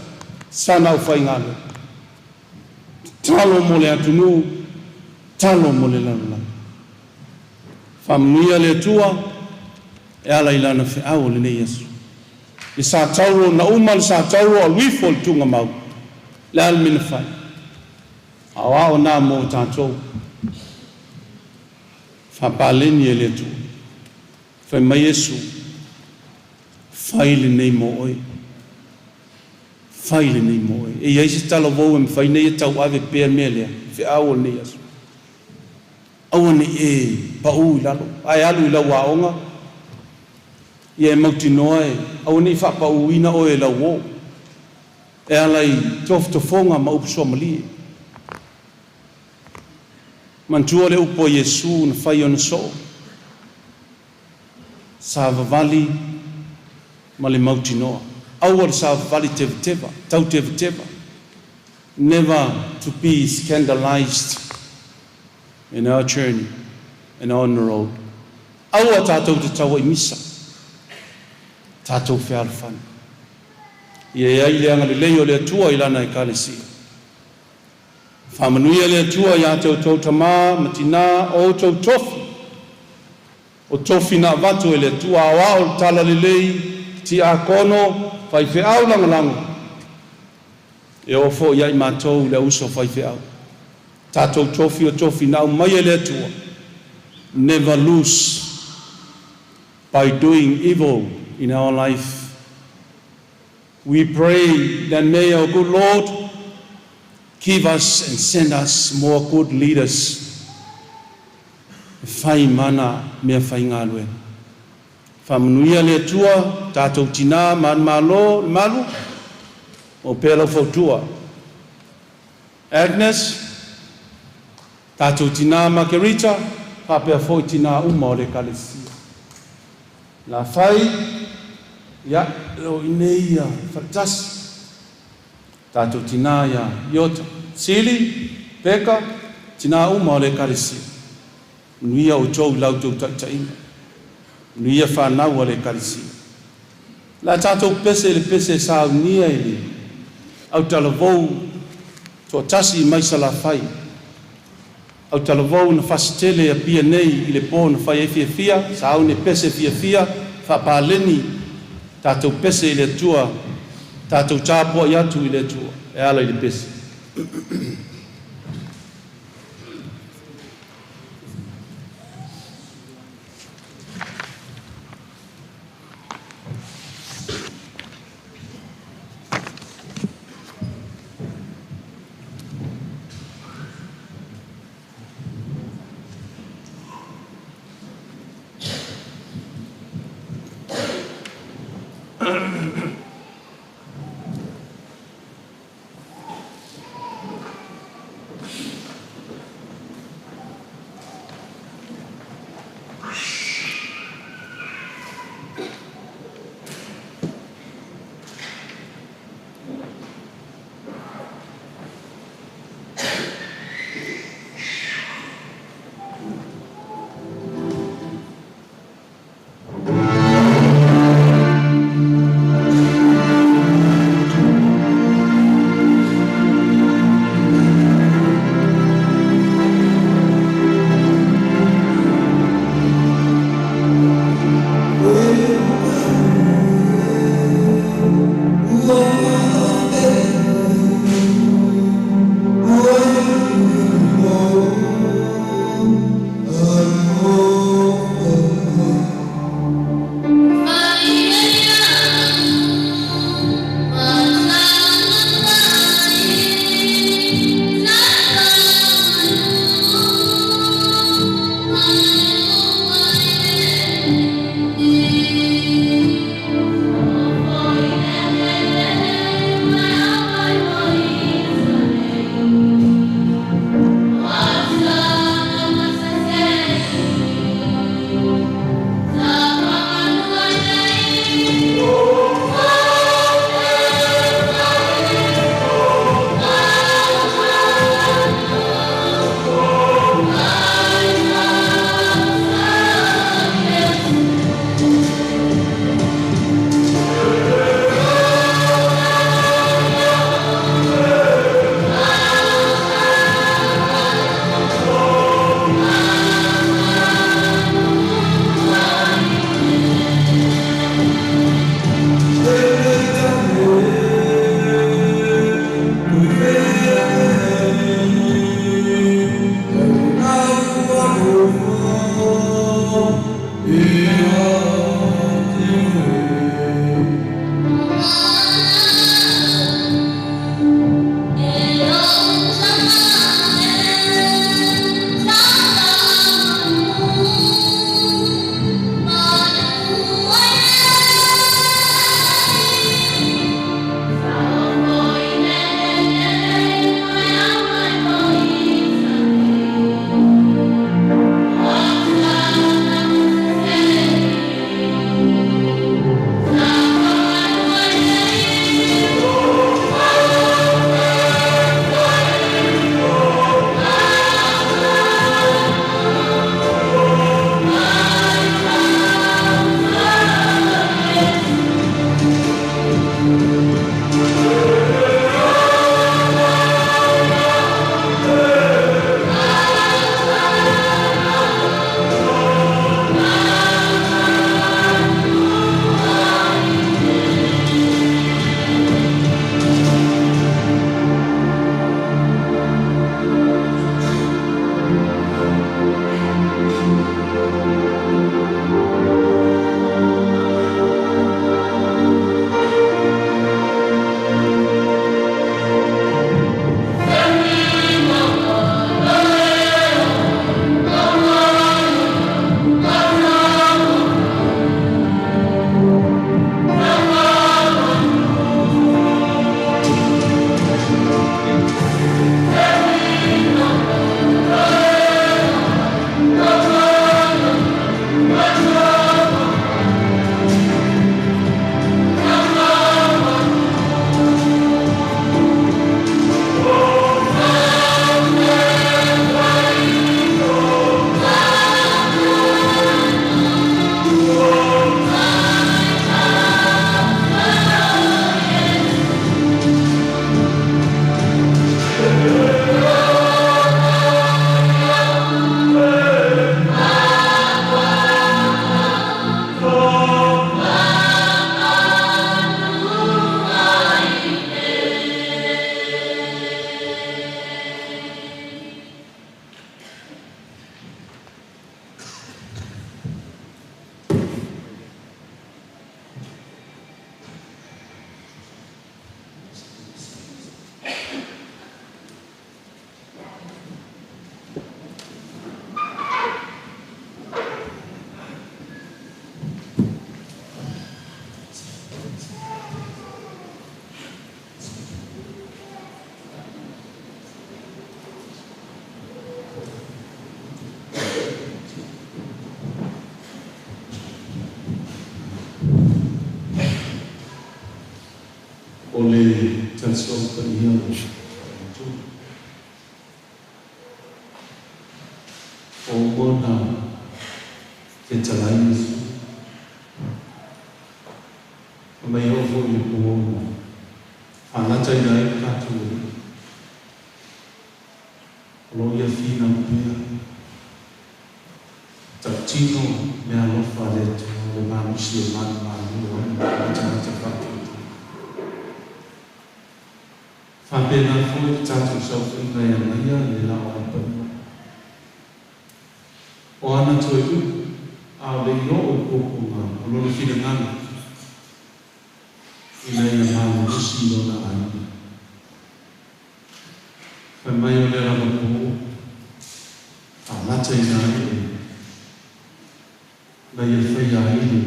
sana aufaigaluega. Tatalo mo le atunuu, tatalo mo le lalolagi. Faamanuia le Atua e ala i lana feau o lenei aso. Le satauro na uma le satauro alu ifo i le tugamau, le a le mea na fai? Aoao na mo tatou. Faapaleni e le Atua. Fai mai Iesu, fai lenei mo oe. Fai lenei mo oe. E i ai se talavou e mafai nei e tauave pea le mea lea, feau o lenei aso. Aua ne i e pau i lalo, ae alu i lau aoga, ia e mautinoa e aua ne i faapauina oe e lau uo. E ala i tofotofoga ma upu suamalie. Manatua le upu a Iesu na fai ona soo, savavali ma le mautinoa. Aua le savavali tevateva, tau tevateva. Never to be scandalized in our journey and on the road. Aua tatou te tauaimisa, tatou fealofani. Ia i ai le agalelei o le Atua i lana Ekalesia. Faamanuia le Atua iā te outou tamā ma tinā o outou tofi, o tofi na avatu e le Atua aoao le talalelei, tiakono, faifeau lagolago, e oo foi ia i matou le auuso faifeau. Tatou tofi o tofi na aumai e le Atua. Never lose by doing evil in our life. We pray that may our good Lord give us and send us more good leaders. E fai mana mea faigaluega. Faamanuia le Atua, tatou tinā manumalo le malu, o pea lau fautua. Agnes, tatou tinā Margarita, faapea foi tinā uma o le Ekalesia. Lafai, ia, o i nei ia faatasi. Tatou tinā ia Iota. Sili, Peka, tinā uma o le Ekalesia. Manuia outou i la outou taitaiga. Manuia whanau a le Ekalesia. La tatou pese i le pese e saunia i le autalavou toatasi mai Salafai. Autalavou na fasitele Apia nei i le pō na fai ai fiafia, sauni pese fiafia, faapaleni tatou pese i le Atua. Tatou tapuai atu i le Atua e ala i le pese. O le talisuaga paia o matou. Ua uma ona fetalai Iesu. Fai mai e oo foi i le po na faalataina ai lo tatou Alii. O lo o ia finau pea. Tautino meaalofa a le Atua, le malosi e manumanu ai le tagata faatuatua. Faapena foi le tatou saofaiga e agaia le Laoai Paia. O ana toe upu, a o le i oo i puapuaga, o lona finagalo ina ia malolosi lona aiga. Fai mai o lea lava po, faalataina ai e na ia faia ai le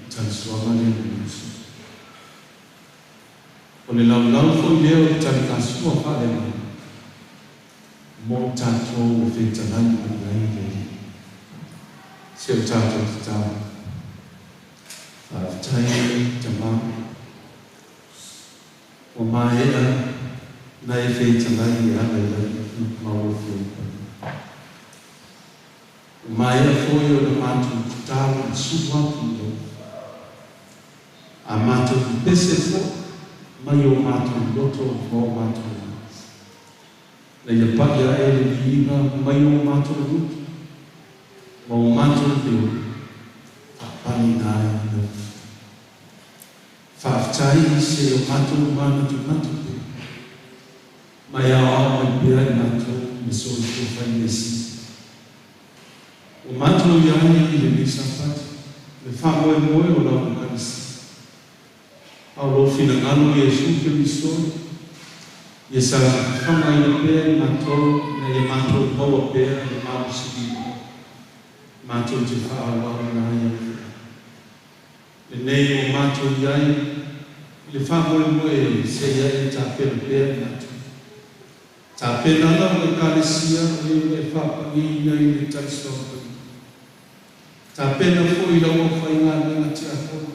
talisuaga lea ma Iesu. O le laulau foi lea o le taligasua faaleagaga mo i tatou e fetalai mai ai le Alii. Si o tatou tatalo. Faafetai e Tama, ua maea na e fetalai e ala i lau mau Afioga Paia. Ua maea foi ona matou tatalo ma sulu atu i lau A matou pepese foi mai o matou loto ma o matou lima, ina ia pai ae le viiga mai o matou gutu ma o matou leo, faapaleina ai lau Viiga. Faafetai i se o matou manatunatu pea, ma e aoao mai pea i matou i le soifua faimeasili. Ua matou i ai i lenei Sapati, le faamoemoe o lau Ekalesia. A o lou finagalo Iesu Keriso, ia saga fafagaina pea i matou ina ia matou maua pea le malosilima matou te faaauauina ai au feau. Lenei ua matou i ai i le faamoemoe seia e tapena pea i matou. Tapena lau Ekalesia o e ua e faapaiaina i le talisuaga paia. Tapena foi lau aufaigaluega tiakono,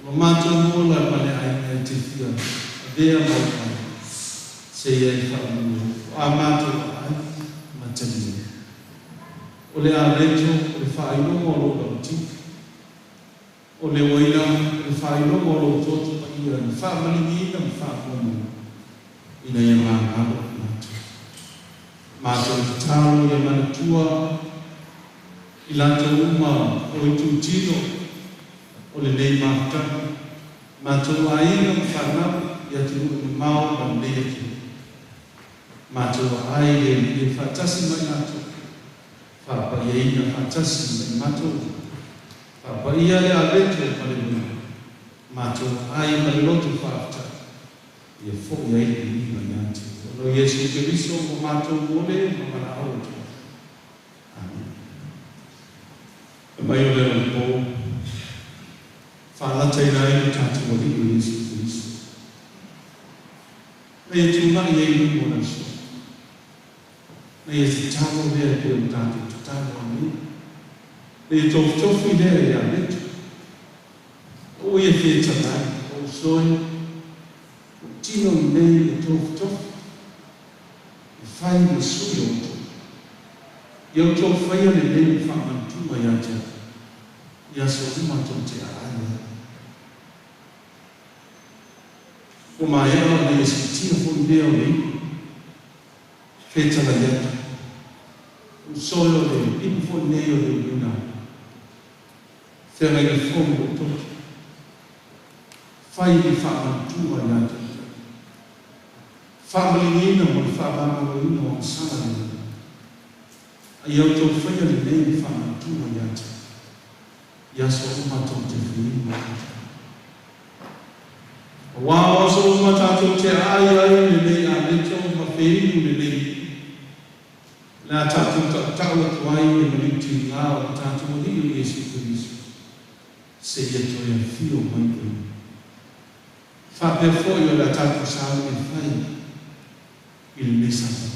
o lo matou ola ma le aiga e te fia avea ma ou ai, seia e faamanuia ifo a matou aai ma talia. O le aleto o le faailoga o lou lautino, o le uaina o le faailoga o lou toto paia na faamaligiina ma faamuamua ina ia magalo i matou. Matou tatalo ia manatua i latou uma o itutino o lenei mafutaga, matou aiga ma fanau i atunuu mamao ma lenei atunuu. Matou aai le Alii e faatasi ma i latou, faapaiaina faatasi ma i matou, faapaia le aleto ma le uaina, matou aai ma le loto faafetai, ia foi ai le viiga ia te oe. Ona o Iesu Keriso ua matou momoli ma valaau atu ai. Amene. Fai mai o le anapo, faalataina ai lo tatou Alii o Iesu Keriso, na ia tulai ai i luma o le aso, na ia tatalo lea e pei ona tatou tatalo anei, na ia tofutofi lea i le aleto, aua ia fetalai, o usoe, o tino i nei e tofutofi, e fai ma sui o outou. Ia outou faia lenei ma faamanatuga ia te au, i aso uma tou te aai ai. Ua maea ona ia siitia foi lea o le ipu, fetalai atu, usoe o le ipu foi lenei o le uluina, feagaiga fou i lou toto. Fai le faamanatuga ia te outou. Faamalieina mo le faamagaloina o agasala lenei. A ia outou faia lenei le faamanatuga ia te au, i aso uma tou te feinu ai. Aua o aso uma tatou te aai ai lenei aleto ma feinu lenei ipu, o le a tatou tautau atu ai i le maliu tiga o le tatou Alii o Iesu Keriso, seia toe afio mai o Ia. Faapea foi o le a tatou sauni e fai i lenei Sapati.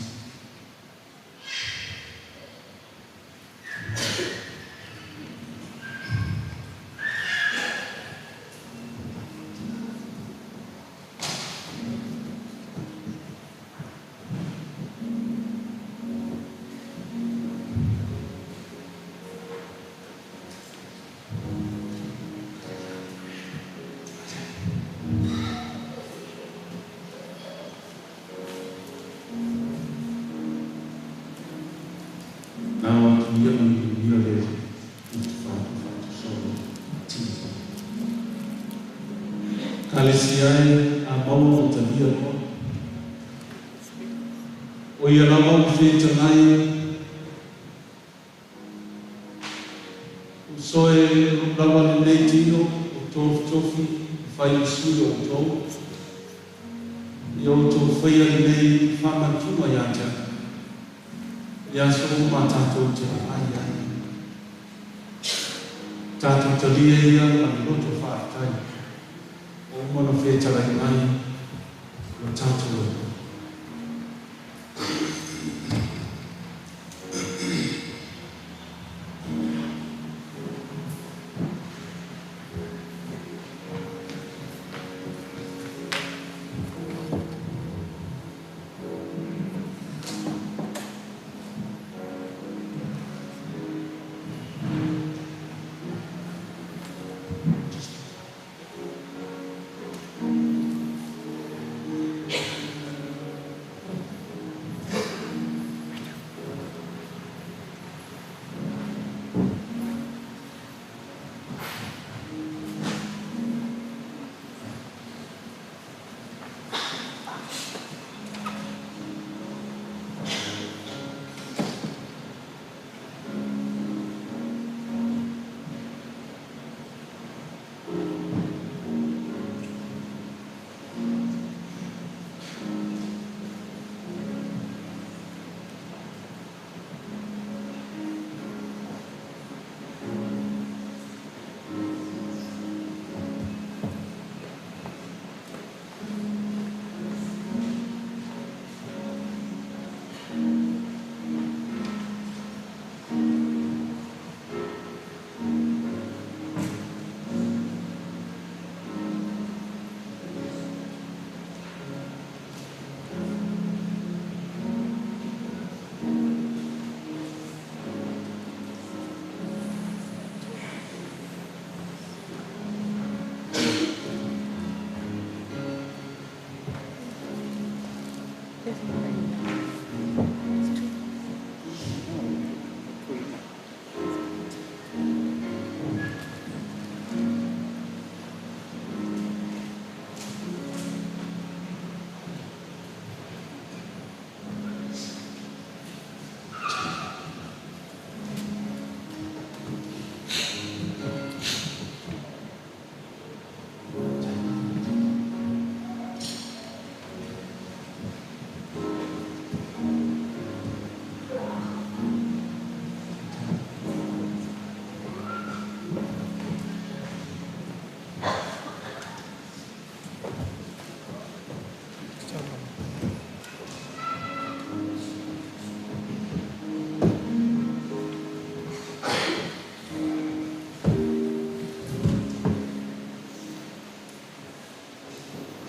Nao atu ia ma manuia le faatusola tino. Kalesia e, a maua o talia loa. O ia lava ua fetagai uso e lou lava lenei tino o tofitofi e fai ma sui o outou. Ia outou faia lenei faamanatuga ia te au i aso uma tatou te vaai ai. Tatou talia ia ma le loto faafetai ua uma ona fetalai mai lo tatou Atua.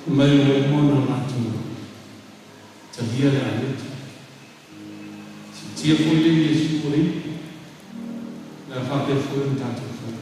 Mai ua uma ona latou talia le aleta. Siitia foi lea i Iesu o le ipu, o le a faapea foi ona tatou faia.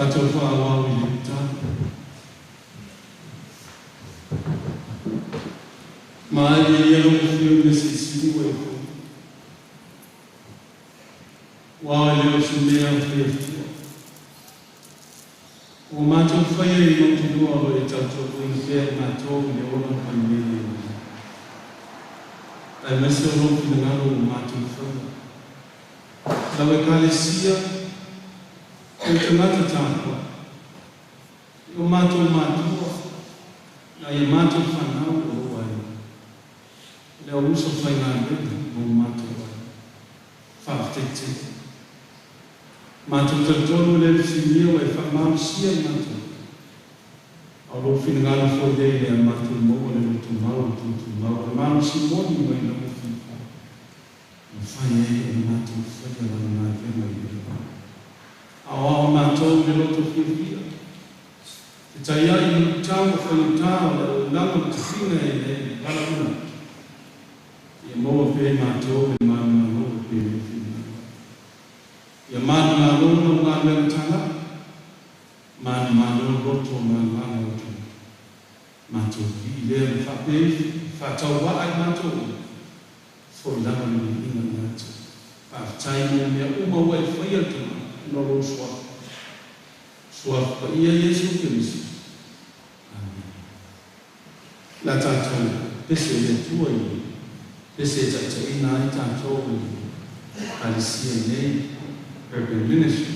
Tatou faaauau i le tatalo. Ma e ia lou afio i le silisili ua e fai. Aua e le o se mea o faia fua. Ua matou faia i mautinoa o lo o e tautualuaina pea i matou i le ola mai mea le ola. Aemaise o lou finagalo ua matou faia. Lau Ekalesia, o tagata tapuai, i o matou matua, nai a matou fanau o lou aiga, le au uso faigaluega ma o matou aiga. Faafetai tele. Matou talitonu le fesiligia ua e faamalosia i matou. A o lou finagalo foi lea ina ia matou maua le lotomau o le tutumau, o le malosi moni mai lau finagalo. E mafai ai ona matou faia lau galuega i le va. Aoao matou i le loto fiafia. Fetaiai i luitau ma faigata o le auaunaga ma tofiga e le valaauina atu. Ia maua pea i matou le manumalo e pei o lou finagalo. Ia manumalo lau galuega talai, manumalo loto ma agaga o tagata. Matou pipii lea ma faapea ifo, faatauvaa i matou uma, foi lava le viiga ia te Oe. Faafetai mo mea uma ua e faia le Tama ona o lou Suafa. Suafa Paia Iesu Keriso. Amene. O le a tatou pese i le Atua i le pese e taitaiina ai tatou i le Ekalesia i nei, Urban Ministry.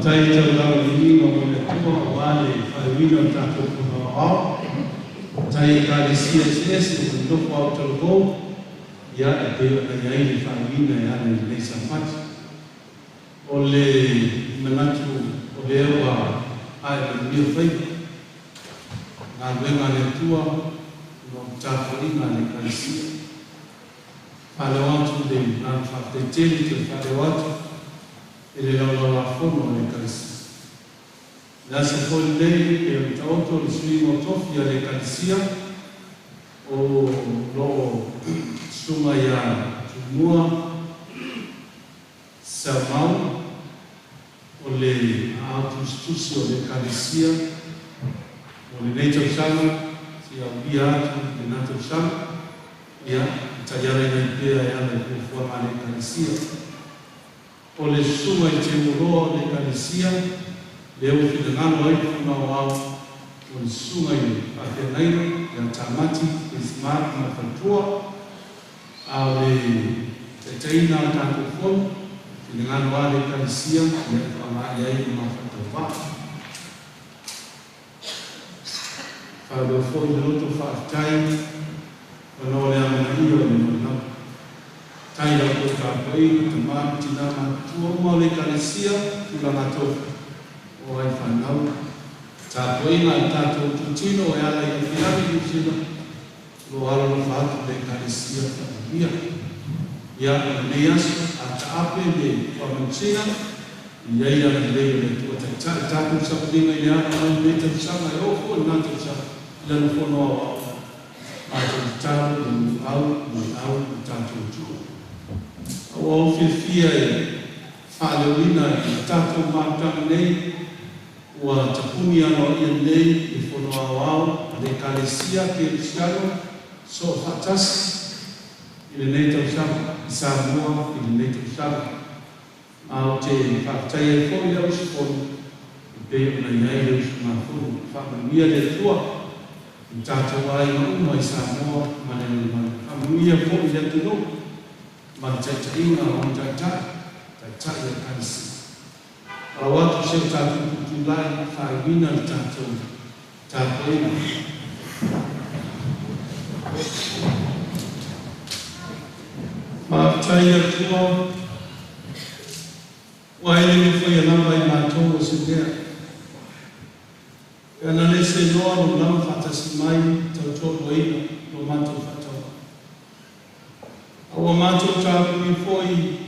Faafetai taulaga viiga mo le Atua aua le faaiuina o le tatou Fono Aoao. Faafetai i Ekalesia eseese ma le nofo autalavou, ia e pei ona i ai le faaiuina e ala i lenei Sapati. O le manatu o lea ua ae manuia faiva, galuega a le Atua ma o tapuaiga a le Ekalesia. Faaleo atu le agaga faafetai tele toe faaleo atu i le Laulau-a-Fono a le Ekalesia. Le aso foi lenei pei ona taoto le suiga o tofi a le Ekalesia o lo o susuga ia Tumua Saumau o le aao tusitusi o le Ekalesia mo lenei tausaga seia aulia atu lena tausaga, ia, e taiala ai pea e ala i fuafuaga a le Ekalesia. O le susuga i Teuoloa o le Ekalesia, lea ua finagalo ai le Fono Aoao, o le susuga i le faafeagaiga ia Tamati Bismark Mafatua, a o le taitaiina o le tatou fono, finagalo lava le Ekalesia, ia e faaaoga i ai le ma faatauvaa. Faaleo foi le loto faafetai ona o le amanaia o le naunau. Faafetai i la outou tapuaiga, tama ma tina matutua uma o le Ekalesia, tulaga tofi o ai fanau. Tapuaiga a le tatou itutino e ala i Afiafi Niu Sila, o lo o alolofa atu le Ekalesia faamanuia. Ia, o lenei aso, a taape le faamanusina, i ai le agalelei o le Atua Taitai tatou sauniga i le ala mai lenei tausaga e oo foi i lena tausaga i lana Fono Aoao. Matou tatalo ia muliau muliau le tatou Atua. A ua ou fiafia e faaleoina i le tatou mafutaga nei, ua tapuni aloaia nei le Fono Aoao a le Ekalesia Kerisiano Soofaatasi i lenei tausaga i Samoa i lenei tausaga. Ma ou te faafetai ai foi le au usufono e pei ona i ai le usugafono. Faamanuia le Atua i tatou aiga uma i Samoa ma le lalolagi. Faamanuia foi i le atunuu ma le taitaiga a ona taitai, taitai o Ekalesia. Alau atu si o tatou tutulai faaiuina le tatou tapuaiga. Faafetai Atua, ua e le mafaia lava i matou o se mea. Pe ana le seloa lou lava faatasi mai tautoaluaina lo matou faatauvaa. A ua matou tapuni foi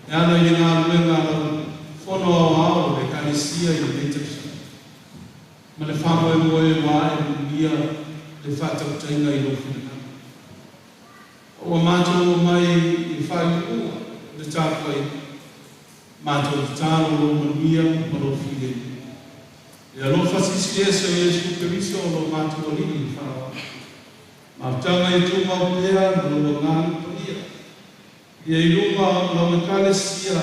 e ala i le galuega a lau Fono Aoao o le Ekalesia i lenei tausaga, ma le faamoemoe ua ae manuia le faatautaiga i lou finagalo. A ua matou oo mai i le faaiuiuga o le tapuaiga, matou tatalo lou manuia ma lou filemu. Le alofa silisili ese o Iesu Keriso o lo matou Alii i le faaaloalo. Mafutaga ia tumau pea ma lou Agaga Paia ia i luga o lau Ekalesia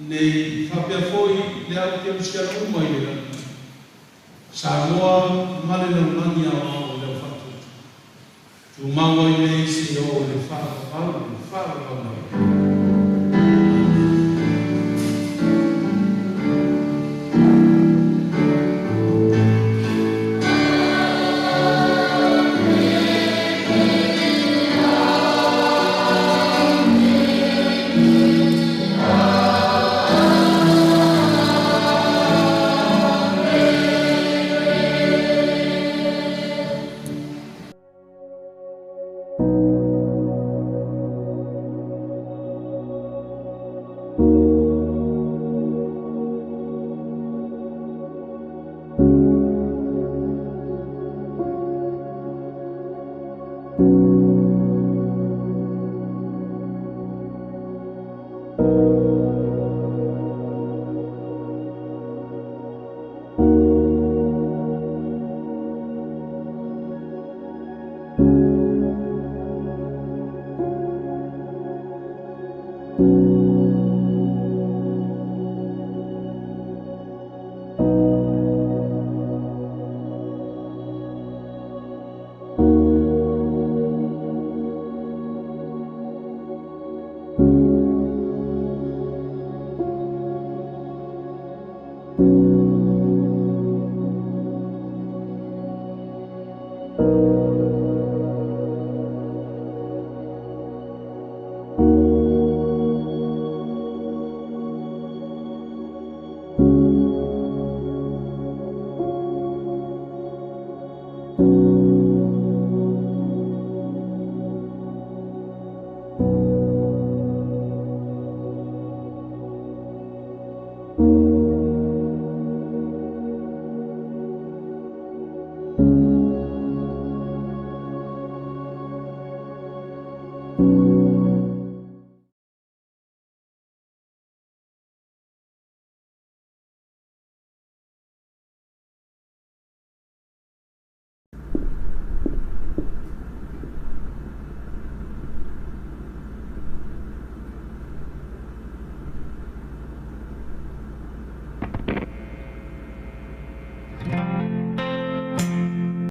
nei faapea foi le au kerisiano uma i le lalolagi, Samoa ma le lalolagi aoao i lau faatuatua. Tumau ai nei seia oo i le faavavau, le faavavau lava.